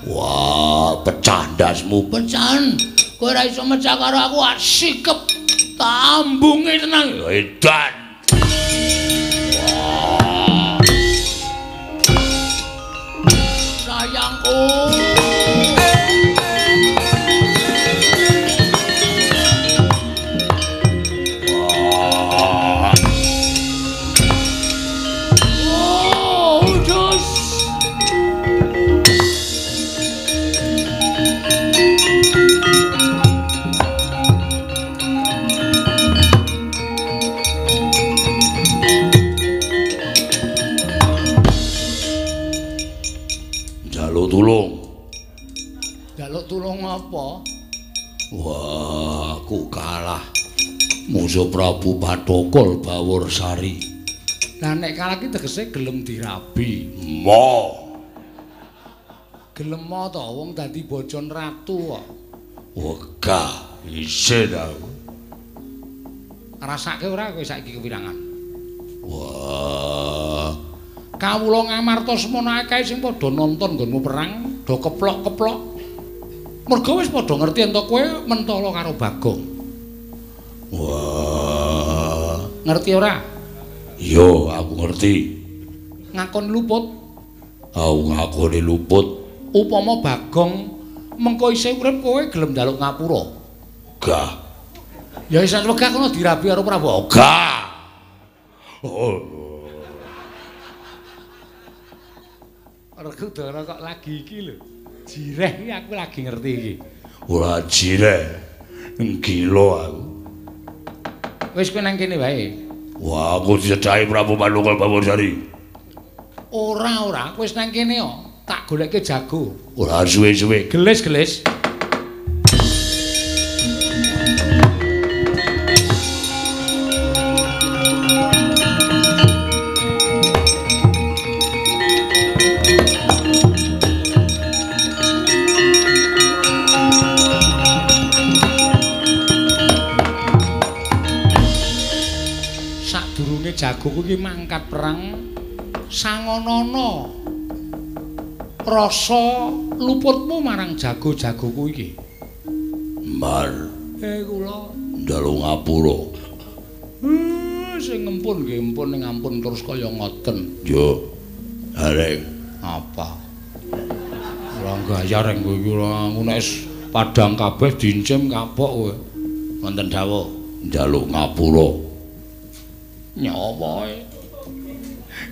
Wah, pecah ndasmu. Pecahan. Kowe ora iso mecah karo aku, sikep tambunge tenang. Edan. Wah. Sayangku. Wah. Oh, jos. Jaluk tulung. Jaluk tulung apa? Wah, aku kalah. Musuh Prabu Pathokol Baworsari. Lah nek kalah ki tegese gelem dirabi. Mo. Gelem to wong dadi bojon ratu kok. Wegah isin aku. Rasake ora kowe saiki kewirangan. Wah. Kawula Ngamarta semono akeh sing padha nonton nggonmu perang, do keplok-keplok. Merga wis padha ngerti yen to kowe mentala karo Bagong. Wah. Ngerti ora? Yo, aku ngerti. Ngakon luput. Aku ngakoni luput. Upama Bagong mengko isih urip kowe gelem njaluk ngapura. Gah. Ya isan wegah kono dirabi karo Prabu. Gah. Oh. Werkudara kok lagi iki lho. Jireh iki aku lagi ngerti iki. Ora jireh. Gila aku. Wis kowe nang kene wae. Wah, aku dicedhaki Prabu Pathokol Baworsari. Ora, ora, wis nang kene kok. Tak goleke jago. Ora suwe-suwe. Gelis-gelis. jagoku iki mangkat perang sangonana rasa luputmu marang jago-jagoku iki. Mar. Kula njaluk ngapura. Sing ngempun nggih empun ning ampun terus kaya ngoten. Yo. Areng apa? Ora gayar kowe iki ora nek padang kabeh dincim kapok kowe. Wonten dawuh njaluk ngapura. Nyawa.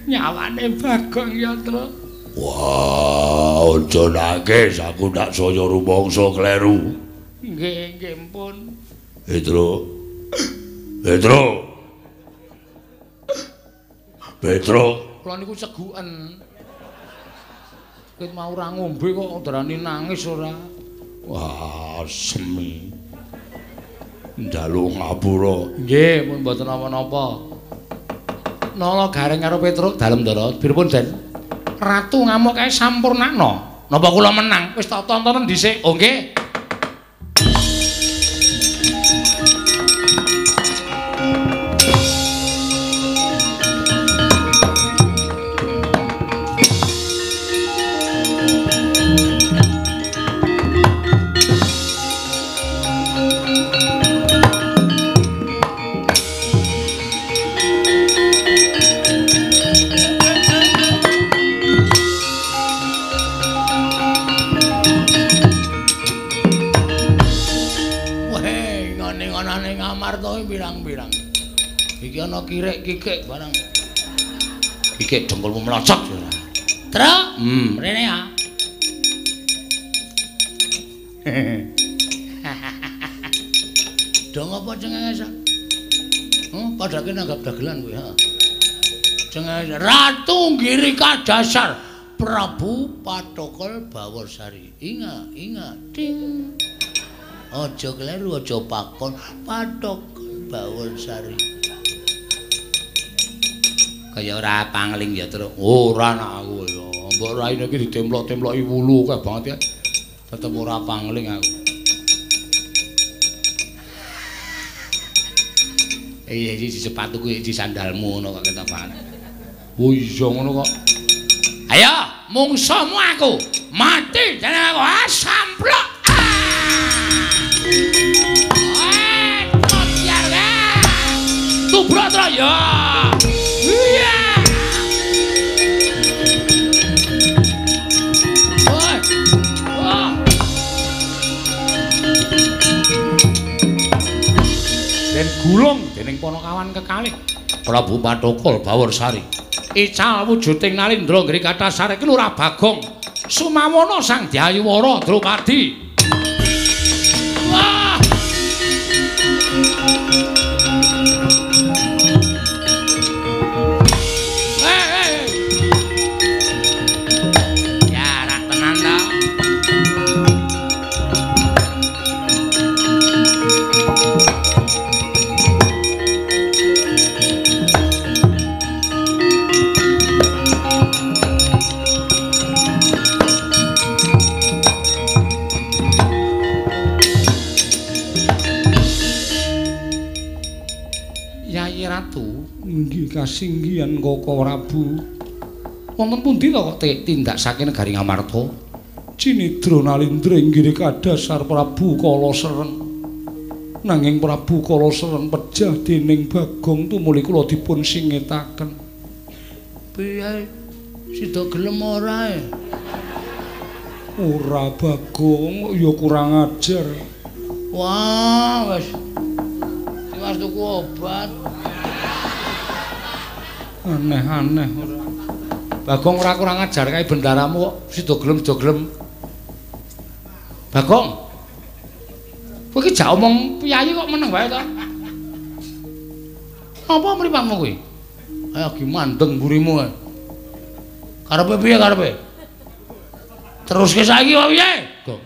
Nyawane Bagong ya, Tru. Wah, aja nangis, aku ndak saya rumangsa kleru. Nggih, nggih mpun. Petro. Petro. Petro, kula niku ceguken. Ket mau ora ngombe kok ndarani nangis ora. Wah, semi. Njaluk ngapura. Nggih, pun mboten napa-napa. Nala Gareng karo Petruk dalem ndara, pripun Den? Ratu ngamuk kae sampurnakno. Napa kula menang? Wis tak tontonen dhisik. Oh nggih. Pirang-pirang. Iki ana kirik-kikik barang. Kikik dengkulmu mlocot ora. Truk, rene ya. Dong apa cengengesan? Padake nanggap dagelan kowe, heeh. Cengengesan Ratu Giri Kadasar Prabu Pathokol Baworsari. Inga, inga, ding. Aja kleru, aja pakon Pathokol Baworsari. Kaya ora pangling ya, Truk. Ora nak aku ya. Mbok raine iki ditemplok-temploki wulu akeh banget ya. Tetep ora pangling aku. Iya iki sepatuku iki sandalmu ngono kok ketok. Oh iya ngono kok. Ayo, mungsuhmu aku. Mati jeneng aku. Ah, samplok. Tubruk tro ya. Iya. Woi. Wah. Den gulung dening Panakawan kekalih Prabu Pathokol Baworsari. Ical wujuding Nalindra Nggri Kathasar iki Lurah Bagong Sumawana Sang Dyayuwara Drupadi. Wah. Kasinggihan Koko Prabu. Wonten pundi to kok tindak saking negari Ngamarta? Cinidra Nalindra inggih kadhasar Prabu Kala Sereng. Nanging Prabu Kala Sereng pejah dening Bagong tumuli kula dipun singetaken. Piye? Sida gelem ora e? Ora Bagong, ya kurang ajar. Wah, wis. Tiwas tuku obat. Aneh-aneh ora. Bagong ora kurang ajar kae bendaramu kok sida gelem-sida gelem. Bagong. Kowe iki jak omong piyayi kok meneng wae to? Apa mripatmu kuwi? Ayo gi mandeng mburimu. Karepe piye karepe? Teruske saiki wae piye? Gong.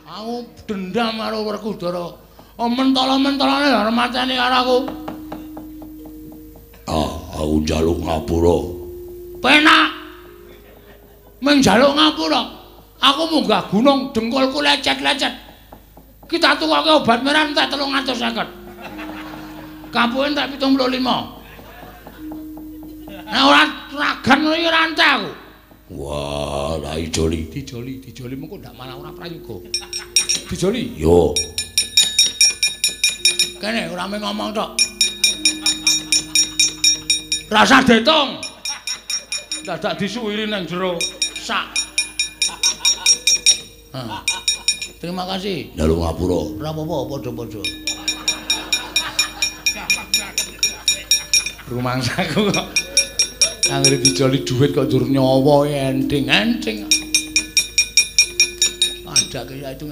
Aku dendam karo Werkudara. Mentala-mentalane arep mateni karo aku. Ah, aku njaluk ngapura. Penak. Mung njaluk ngapura. Aku munggah gunung dengkulku lecet-lecet. Kita tukoke obat merah entek 350. Kapuke entek 75. Nek ora ragan ngono iki ora entek aku. Wah, lah ijoli. Dijoli, dijoli mengko ndak malah ora prayoga. Dijoli. Yo. Kene ora mung ngomong tok. Rasah ditung. Dadak disuwiri nang jero sak. Hah. Terima kasih. Njaluk ngapura. Ora apa-apa, padha-padha. Rumangsaku kok anggere dijoli dhuwit kok njur nyawa enting-enting. Padake ya itu.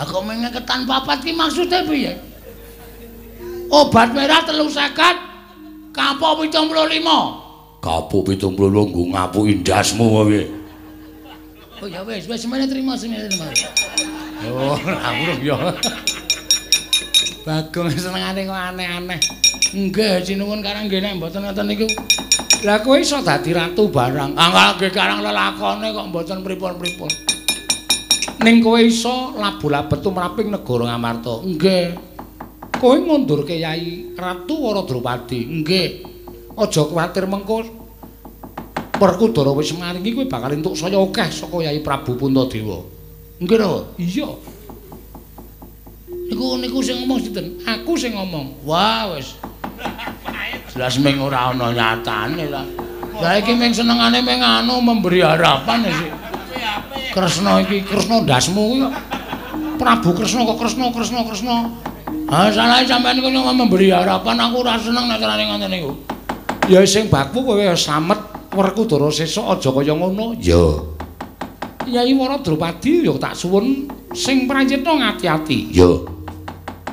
Aku mengeketan papat ki maksude piye? Obat merah 350, kapuk 75. Kapuk 75 nggo ngapuki ndasmu apa piye? Oh ya wis, wis semene terima, semene terima. Oh, aku ya. Bagong senengane kok aneh-aneh. Nggih, sinuwun karang nggih nek mboten ngoten niku. Lah kowe iso dadi ratu barang. Ah nggih karang lelakone kok mboten pripun-pripun. Ning kowe iso labu-labet tumraping negara Ngamarta. Nggih. Kowe ngundurke Yai Ratu Wara Drupadi. Nggih. Aja kuwatir mengko Werkudara wis maringi kowe bakal entuk saya akeh saka Yai Prabu Puntadewa. Nggih lho. Iya. Niku niku sing ngomong sinten? Aku sing ngomong. Wah wis. Jelas ming ora ana nyatane lah. Lah iki ming senengane ming anu memberi harapan sih. Kresna iki, Kresna ndasmu kuwi kok. Prabu Kresna kok Kresna Kresna Kresna. Ah salahe sampean niku memberi harapan aku ora seneng nek carane ngoten niku. Ya sing baku kowe slamet Werkudara sesuk aja kaya ngono. Ya. Yai Wara Drupadi ya tak suwun sing prayitna ngati-ati. Ya.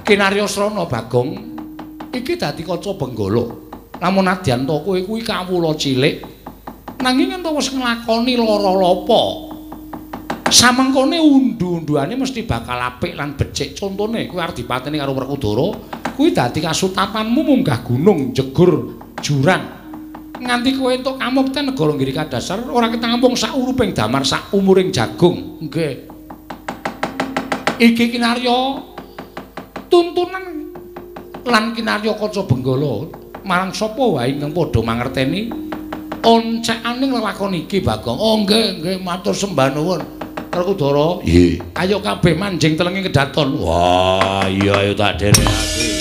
Kinarya Srana Bagong iki dadi kaca Benggala. Lamun nadyan ta kowe kuwi kawula cilik nanging yen wis nglakoni lara lapa samengkone undu-unduane mesti bakal apik lan becik. Contone kowe arep dipateni karo Werkudara kuwi dadi kasutapanmu munggah gunung jegur jurang nganti kowe entuk kamukten negara Giri Kadasar ora ketampung sak uruping damar sak umuring jagung. Nggih. Iki kinarya tuntunan lan kinarya kaca Benggala marang sapa wae ingkang padha mangerteni oncekaning lelakon iki Bagong. Oh nggih, nggih matur sembah nuwun. Werkudara. Nggih. Ayo kabeh manjing telenging kedaton. Wah, iya ayo tak derekake.